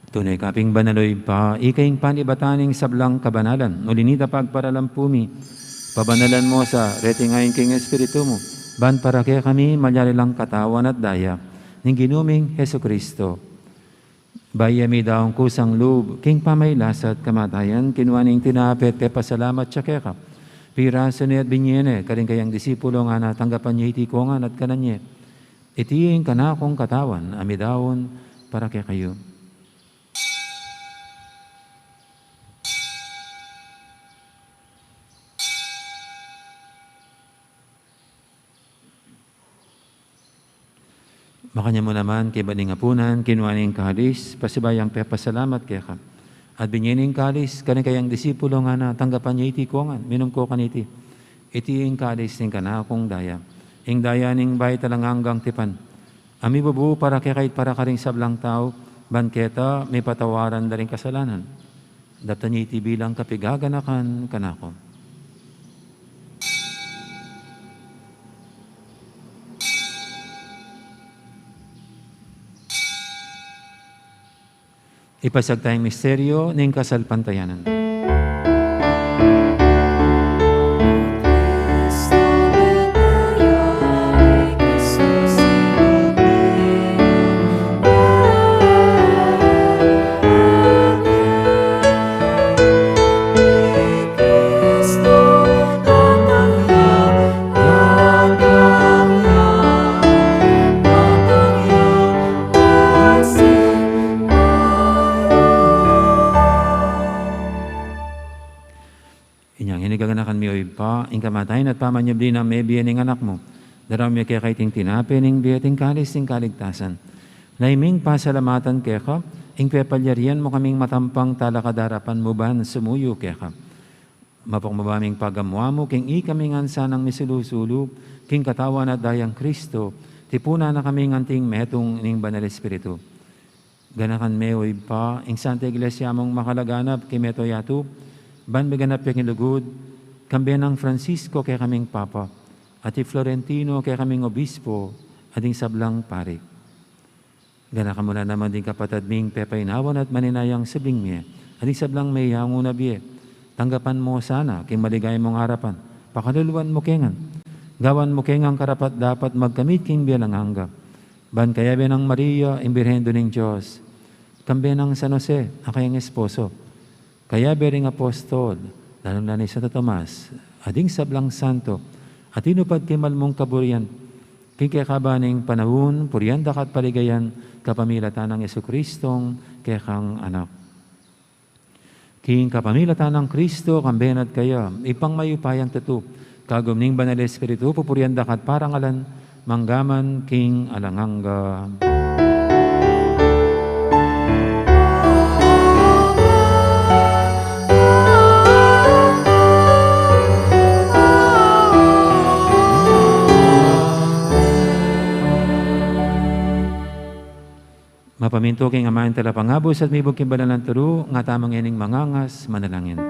Tune ka pin banal, o Ibpa, ika ing panibatan ning sablang kabanalan. Uli na nita, pagparalan pu mi, pabanalan mu sa reting ain king Espiritu mu, ban para kekami malyari lang katawan at daya ning Ginu ming Jesucristo. Bayu ya midaun kusang lub king pamagkasakit at kamatayan, kinua ne ing tinape at pepasalamat ya keka, pirasu ne at binie ne karing kayang disipulo, ngana, tanggapan ye iti kongan at kanan ye. Iti ing kanakung katawan a midaun para kekayu. Makanyan mu naman, kaybat ning apunan, kinua ne ing kalis, pasibayu yang pepasalamat keka at binie ne ing kalis karing kayang disipulo, ngana, tanggapan ye iti kongan, minum ko kaniti. Iti ing kalis ning kanakung daya, ing daya ning bayu at alang anggang tipan, a mibubu para kekayu at para karing sablang tau, ban keta mipatawad da ring kasalanan. Daptan ye iti bilang kapaganakan kanaku. Ipasiag taya ing misteryu ning kasalpantayanan. Inyang ini gaganakan mi, o Ibpa, ing kamatayan at pamanyubli nang mebie ning Anak mu. Daraun mi keka iting tinape ning bie at ing kalis ning kaligtasan. Lalu ming pasalamatan keka ing pepalyarian mu kaming matampang talakad king arapan mu ban sumuyu keka. Mapakmaba ming pagamuan mu king ikami ngan sanang misulu-sulu king katawan at daya nang Kristo, tipunan na kaming anting metung ning Banal Espiritu. Ganakan me, o Ibpa, ing Santa Iglesia mung makalaganap king mabilug a yatu, ban miganap ya king lugud Kambe nang Francisco kekaming Papa, at i Florentino kekaming Obispo, at ding sablang pari. Ganakan mu la naman ding kapatad ming pepainawa na at maninayang subling mie, at ding sablang meyangu na bie. Tanggapan mu sana king maligaya mung arapan, pakaluluan mu ke ngan. Gawan mu ke ngan karapat-dapat magkamit king bie alang angga. Ban kayabe nang Maria, ing Birhen Indu ning Dios, kambe nang San Jose, a kayang esposo, kayabe ring apostol, lalung-lalu na i Santo Tomas, at ding sablang santo a tinupad king mal mung kaburian, king kekaban ning panaun, purian da ka at paligayan kapamilatan nang Jesucristong kekang Anak. King kapamilatan nang Kristo, kambe na at kaya, Ibpang mayupayang tutu, kagum ning Banal Espiritu, pupurian da ka at parangalan, mangga man king alang angga. Mapamintu king Ama ing Talapangabus at mibug king banal nang turu, ngatamu ngening mangangas, manalangin.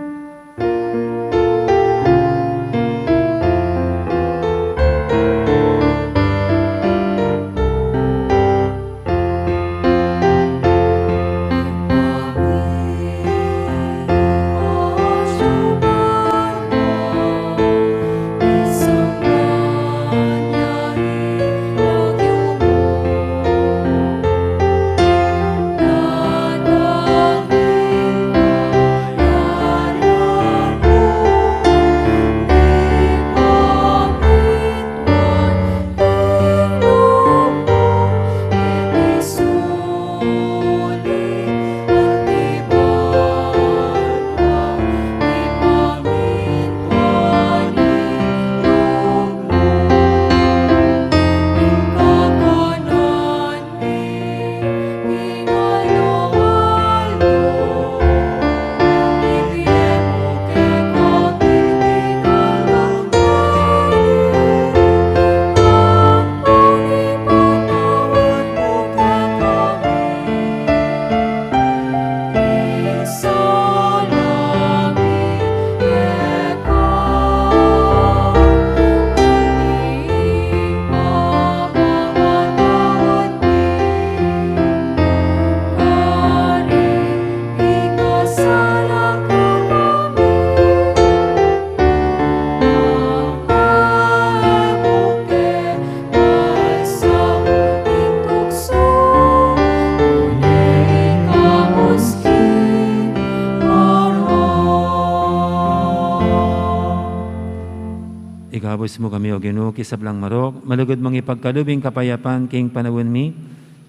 Ikabus mu kami, O Ginu, king sablang marok, malugud mung ipagkalub ing kapayapan king panaun mi,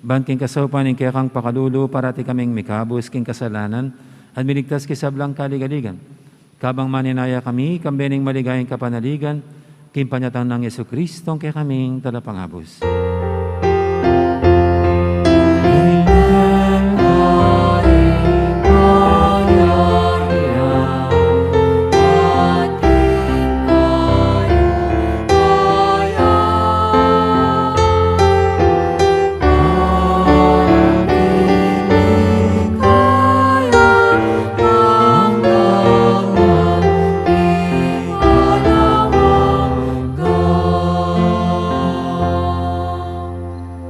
ban king kasaupan ning kekang pakalulu, parati kaming mikabus king kasalanan, at miligtas king sablang kaligaligan. Kabang maninaya kami, kambe ning maligayang kapanaligan, king panyatang nang Jesucristong kekaming Talapangabus.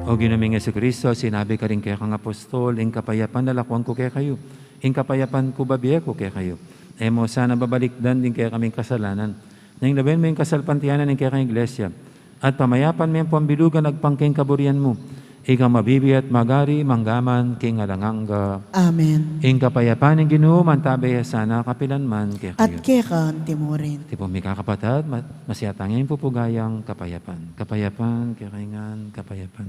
O Ginu ming Jesucristo, sinabi karing kekang apostol, ing kapayapan lalakwan ku kekayu, ing kapayapan ku bibie ku kekayu. E mu sana babalikdan ding kekaming kasalanan, nune lawen mu ing kasalpantayanan ning kekang Iglesia, at pamayapan me pu ambilugan agpang king kaburian mu. Ika mabibie at magari mangga man king alang angga. Amen. Ing kapayapan ning Ginu mantabe ya sana kapilan man kekayu. At keka naman murin. Tipun mi kakapatad, ma-, masyatang ing pupugayang kapayapan. Kapayapan kekayu ngan, kapayapan.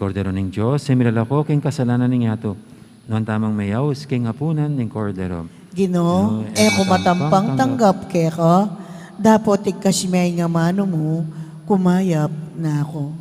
Kordero ning Dios, e milalako king kasalanan ning yatu. Nuan tamang meyaus king apunan ning Kordero. Ginu, e ku matampang tanggap keka, dapot igkas me ing amanu mu, kumayap na ku.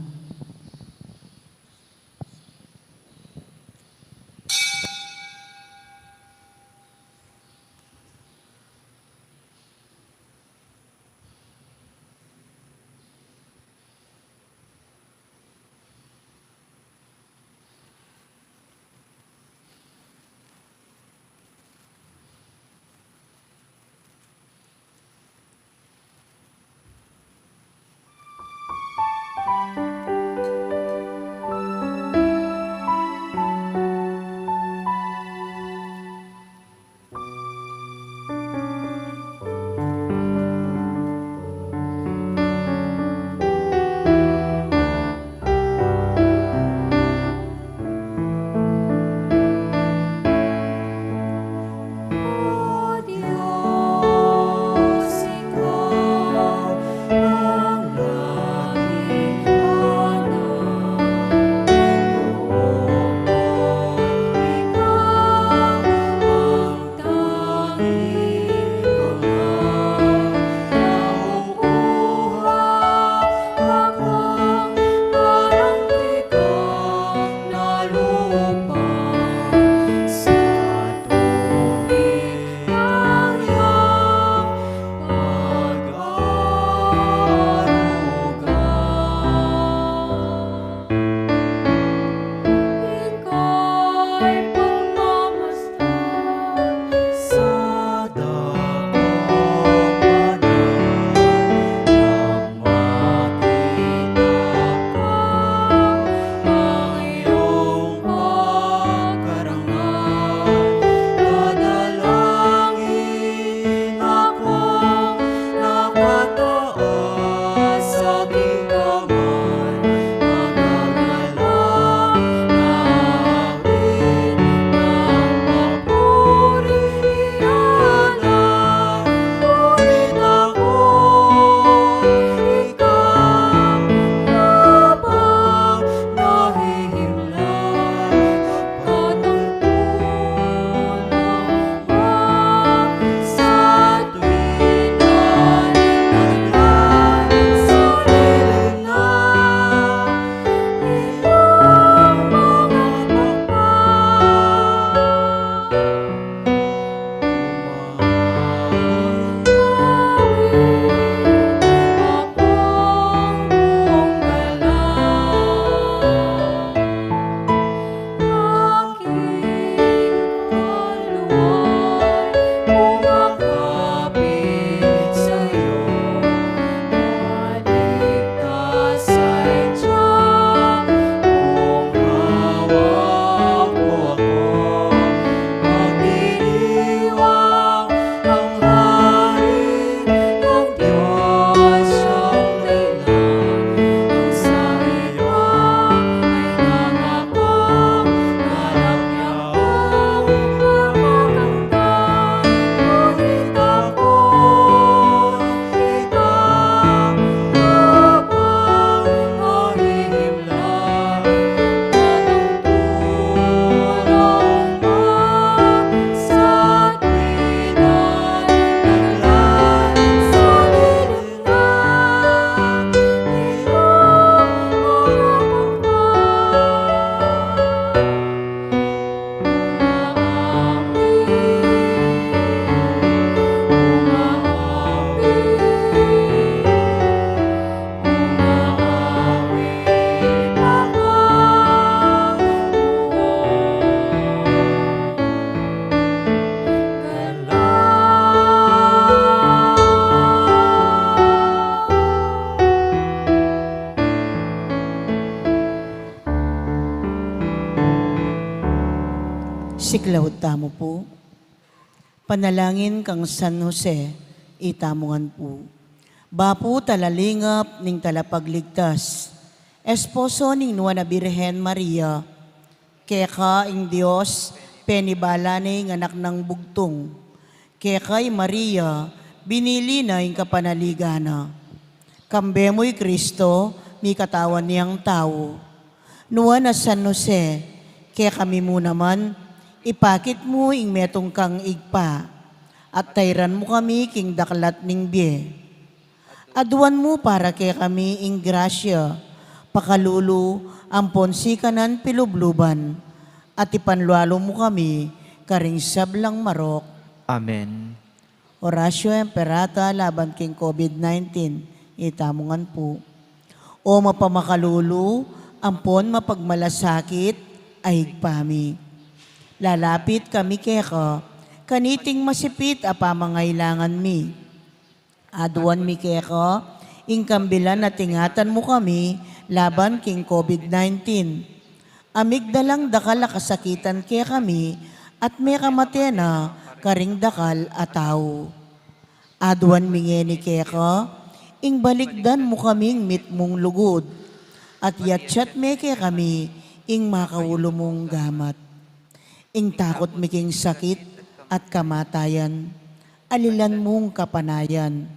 Siklaud tamu pu. Panalangin kang San Jose, itamu ngan pu. Bapu talalingap ning Talapagligtas, esposo ning Nuan a Birhen Maria, keka ing Dios penibala ne ing Anak nang bugtung. Keka i Maria, binili na ing kapanaligan na. Kambe mu i Kristo, mikatawan yang tau. Nuan a San Jose, kekami mu naman, ipakit mu ing metung kang Ibpa, at tairan mu kami king daklat ning bie. Aduan mu para kekami ing grasya, pakalulu, ampon sikanan pilubluban, at ipanlualu mu kami karing sablang marok. Amen. Oratio Imperata laban king COVID nineteen, itamu ngan pu. O mapamakalulu, ampon mapagmalasakit a Ibpa mi. Lalapit kami keka, kaniting masipit a pamangailangan mi. Aduan mi keka, ing kambilan at ingatan mu kami laban king COVID nineteen. A migdalang dakal a kasakitan kekami at mekamate na karing dakal a tau. Aduan mi ngeni keka, ing balikdan mu kaming mitmung lugud, at yatyat me kekami ing makaulu mung gamat. Ing takut mi king sakit at kamatayan, alilan mung kapanayan.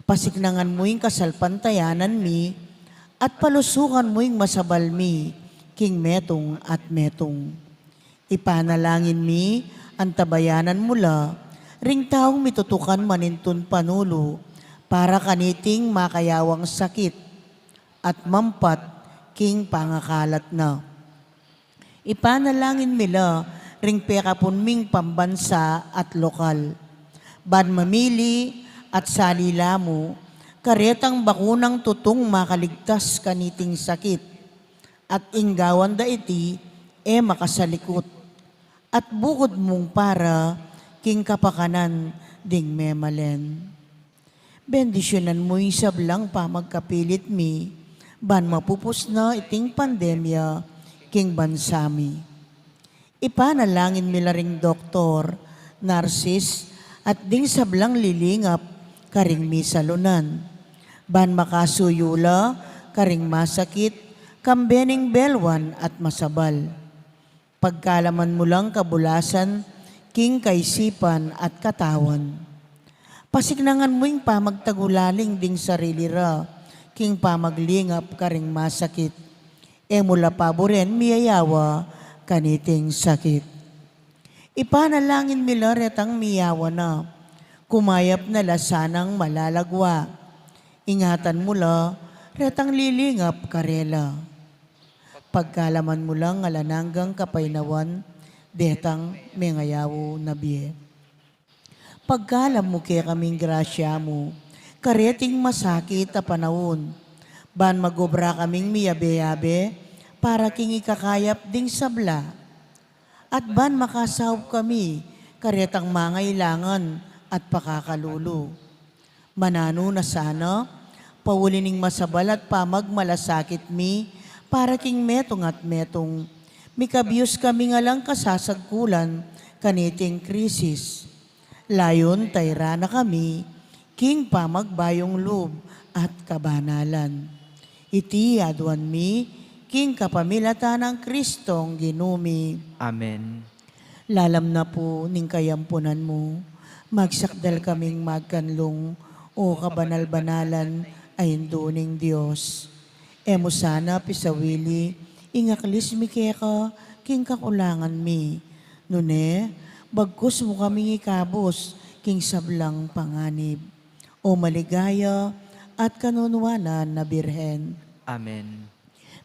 Pasiknangan mu ing kasalpantayanan mi, at palusukan mu ing masabal mi king metung at metung. Ipanalangin mi, antabayanan mu la, ring taung mitutukan manintun panulu, para kaniting makayawang sakit, at mampat king pangakalat na. Ipanalangin mi la ring pekapun ming pambansa at lokal. Ban mamili at sali la mu, karetang bakunang tutung makaligtas kaniting sakit. At ing gawan da iti, e makasalikut. At bukud mung para, king kapakanan ding memalen. Bendisyunan mu ing sablang pamagkapilit mi, ban mapupus na iting pandemya king bansa mi. Ipanalangin mi la ring doktor, narsis, at ding sablang lilingap karing misalunan. Ban makasuyu la karing masakit, kambe ning belwan at masabal. Pagkalaman mu lang kabulasan king kaisipan at katawan. Pasiknangan mu ing pamagtagulaling ding sarili ra king pamaglingap karing masakit. E mu la paburen miyayawa kaniting sakit. Ipanalangin mi la retang miyawa na, kumayap na la sanang malalagwa. Ingatan mu la retang lilingap karela. Pagkalaman mu lang alang anggang kapaynawan detang mengayaw na bie. Pagkalam mu kekaming grasya mu kareting masakit a panaun, ban magobra kaming miyabe-yabe para king ikakayap ding sabla, at ban makasaup kami karetang mangailangan at pakakalulu. Mananu na sana, pauli ning masabal at pamagmalasakit mi para king metung at metung, mikabyus kami ngan lang kasasagkulan kaniting krisis. Layun tairan na kami king pamagbayung lub at kabanalan. Iti aduan mi king kapamilatan nang Kristong Ginu mi. Amen. Lalam na pu ning kayampunan mu, magsakdal kaming magkanlung, O kabanal-banalan a Indu ning Dios. E mu sana pisawili ing aklis mi keka king kakulangan mi. Nune, bagkus mu kaming ikabus king sablang panganib. O maligaya at kanunuanan a Birhen. Amen.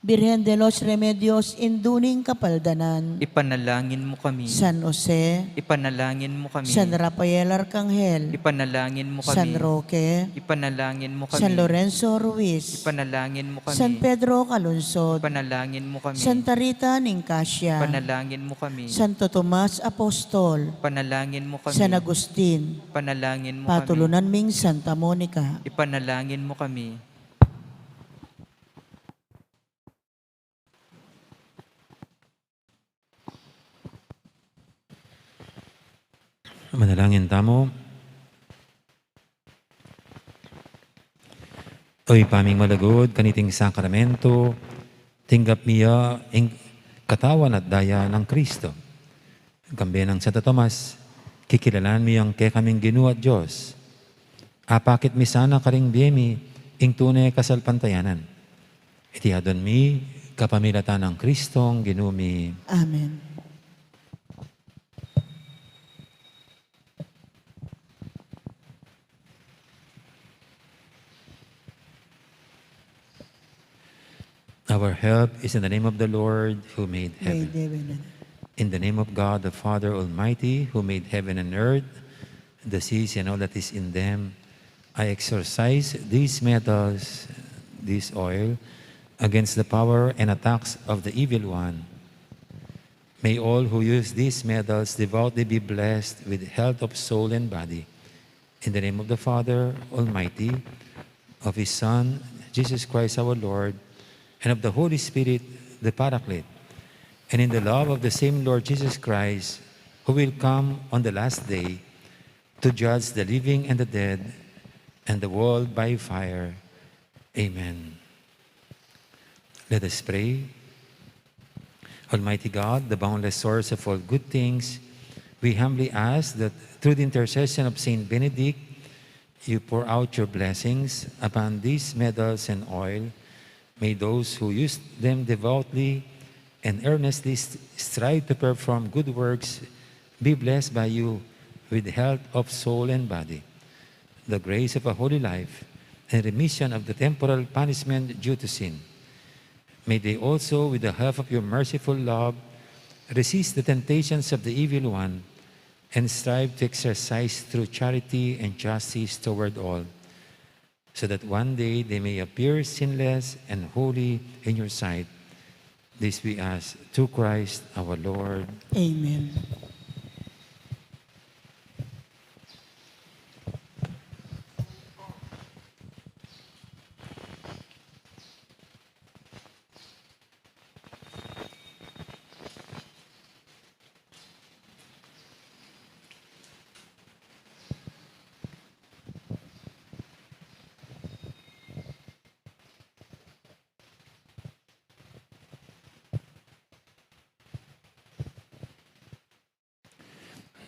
Birhen de los Remedios, Indu ning Kapaldanan. Ipanalangin mu kami. San Jose. Ipanalangin mu kami. San Rafael Arcangel. Ipanalangin mu kami. San Roque. Ipanalangin mu kami. San Lorenzo Ruiz. Ipanalangin mu kami. San Pedro Calungsod. Ipanalangin mu kami. Santa Rita ning Casia. Ipanalangin mu kami. Santo Tomas Apostol. Ipanalangin mu kami. San Agustin. Ipanalangin mu kami. Patulunan ming Santa Monica. Ipanalangin mu kami. Manalangin tamu. O Ibpa ming malugud, kaniting sakramento, tinggap mi ya ing katawan at daya nang Kristo. Kambe nang Santo Tomas, kikilalan mi yang kekaming Ginu at Dios. Apakit mi sana karing bie mi ing tune kasalpantayanan. Iti aduan mi Kapamilatan nang Kristong Ginu mi. Amen. Our help is in the name of the Lord who made heaven. Made heaven and earth. In the name of God, the Father Almighty, who made heaven and earth, the seas and all that is in them, I exorcise these metals, this oil, against the power and attacks of the evil one. May all who use these metals devoutly be blessed with health of soul and body. In the name of the Father Almighty, of His Son, Jesus Christ our Lord, and of the Holy Spirit, the Paraclete, and in the love of the same Lord Jesus Christ, who will come on the last day to judge the living and the dead, and the world by fire. Amen. Let us pray. Almighty God, the boundless source of all good things, we humbly ask that through the intercession of Saint Benedict, you pour out your blessings upon these metals and oil. May those who use them devoutly and earnestly st-, strive to perform good works be blessed by you with health of soul and body, the grace of a holy life, and remission of the temporal punishment due to sin. May they also, with the help of your merciful love, resist the temptations of the evil one and strive to exercise true charity and justice toward all, so that one day they may appear sinless and holy in your sight. This we ask through Christ our Lord. Amen.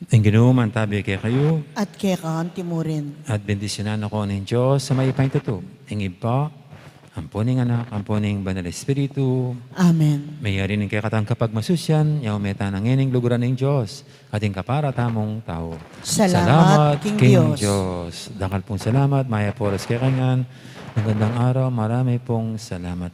Ing Ginu mantabi kekayu. At keka antimurin. At bendisyunan na kayu ning Dios a mayupayang tutu, ing Ibpa, ampo ning Anak, ampo ning Banal Espiritu. Amen. Mayari ning kekatang kapagmasusyan, yabe ta na ngening luguran ning Dios, at ing kapara tamung tau. Salamat king Dios. Dakal pung salamat, mayap a oras kekayu ngan. Magandang araw, marami pong salamat.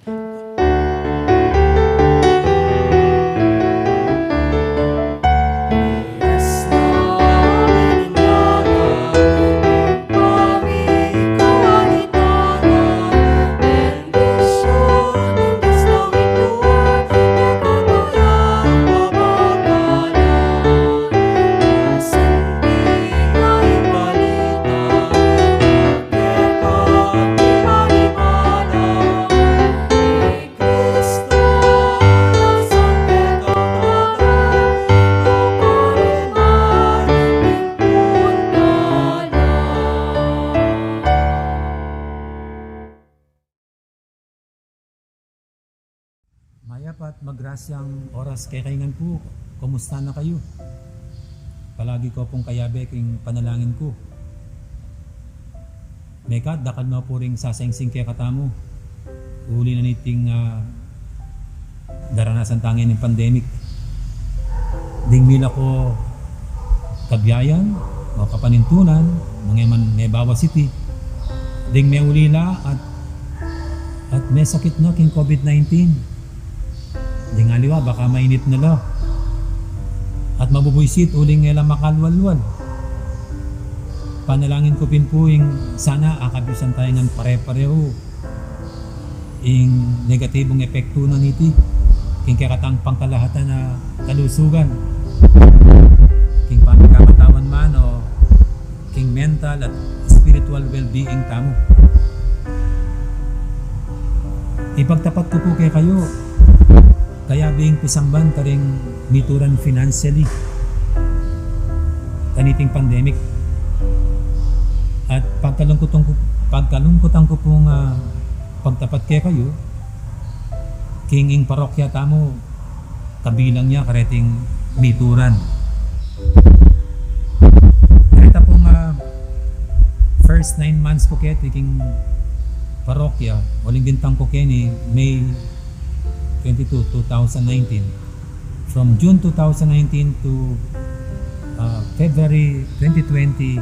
Mayap at magrasyang oras kekayu ngan pu. Kumusta na kayu? Palagi ko pung kayabe king panalangin ku. Mekad, dakal no pu ring sasangsing kekatamu uli na niting, ah, daranasan tang pandemic. Ding mila ko kabiayan o kapanintunan, mangeman Nueva Ecija City, ding meulila at, at mesakit na king COVID nineteen. Ding aliwa, baka mainit na la at mabubuisit uling e la makalwalwal. Panalangin ku pin pu ing sana akabisan tayu ngan pare-parehu ing negatibung epektu na niti king kekatang pangkalahatan a kalusugan, king pamikamatawan man o king mental at spiritual well-being tamu. Ipagtapat ku pu kekayu, kayabe ing pisamban karing mituran financially kaniting pandemic. At pagkalungkutan ku, pagkalungkutan ku pung, ah, pagtapat kekayu, king ing parokya tamu, kabilang ya kareting mituran. Kareta pung, ah, first nine months ku keti king parokya, uling bintang ku keni May twenty-two, two thousand nineteen. From June two thousand nineteen to, uh, February twenty twenty,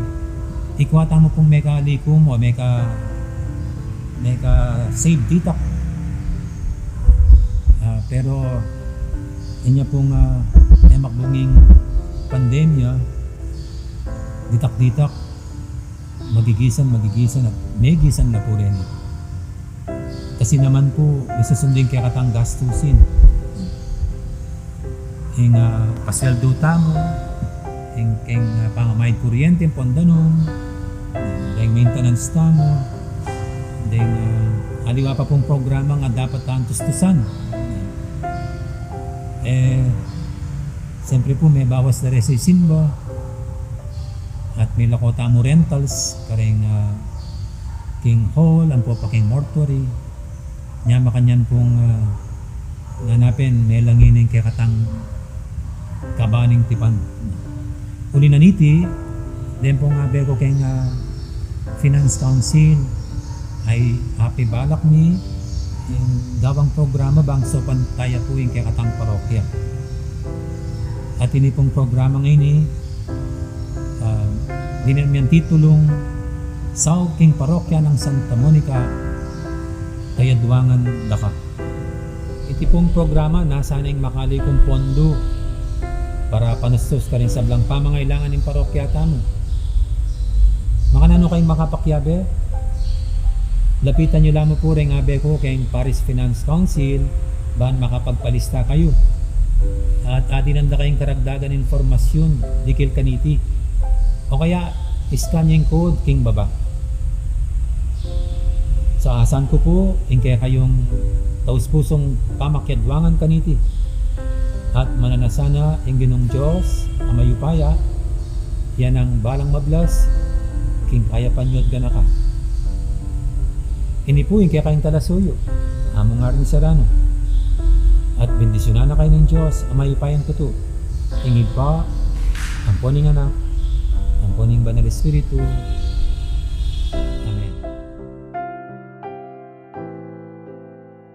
ikwa tamu pung mekalikum o meka, meka-save ditak. Ah, pero inya pung, ah, memakbung ing pandemya, ditak-ditak, magigisan, magigisan, at megisan na pu reni. Kasi naman pu, misusundin kekatang gastusin. Ing, ah, pasweldu tamu, ing, ing, ah, pamamayad kuryente, ing pon danum, ing maintenance tamu, ing, ah, aliwa pa pung programa a dapat tang tustusan. Eh, siyempre pu, mebawas da resi simba. At milako tamu rentals, karing, ah, king hall, ampo pa king mortuary. Nya makanyan pung, ah, nanu pin, melangi ning kekatang kabaning tipan. Uli na niti, deng pung abe ku keng, ah, Finance Council, ay apibalak mi ing gawang programa bang saupan taya pu ing kekatang parokya. At ini pung programa ngeni, ah, dinan mi yang titulung Saup king Parokya nang Santa Monica, Kayadwangan Daka. Iti pung programa, nasa na ing makalikum pondu para panustus karing sablang pamangailangan ning parokya tamu. Makananu kayung makapakiabe? Lapitan yu la mu pu reng abe ku keng Parish Finance Council, ban makapagpalista kayu. At adinan da kayung karagdagan impormasyun dikil kaniti. O kaya, scan yu ing code king baba. Saasan ku pu ing kekayung taus-pusung pamakiadwangan kaniti. At mananu sana ing Ginung Dios a mayupaya, ya nang balang mablas king kayapan yu at ganakan. Ini pu ing kekayung talasuyu, Among Arnie Serrano. At bendisyunan na kayu ning Dios a mayupayang tutu, ing Ibpa, ampo ning Anak, ampo ning Banal Espiritu.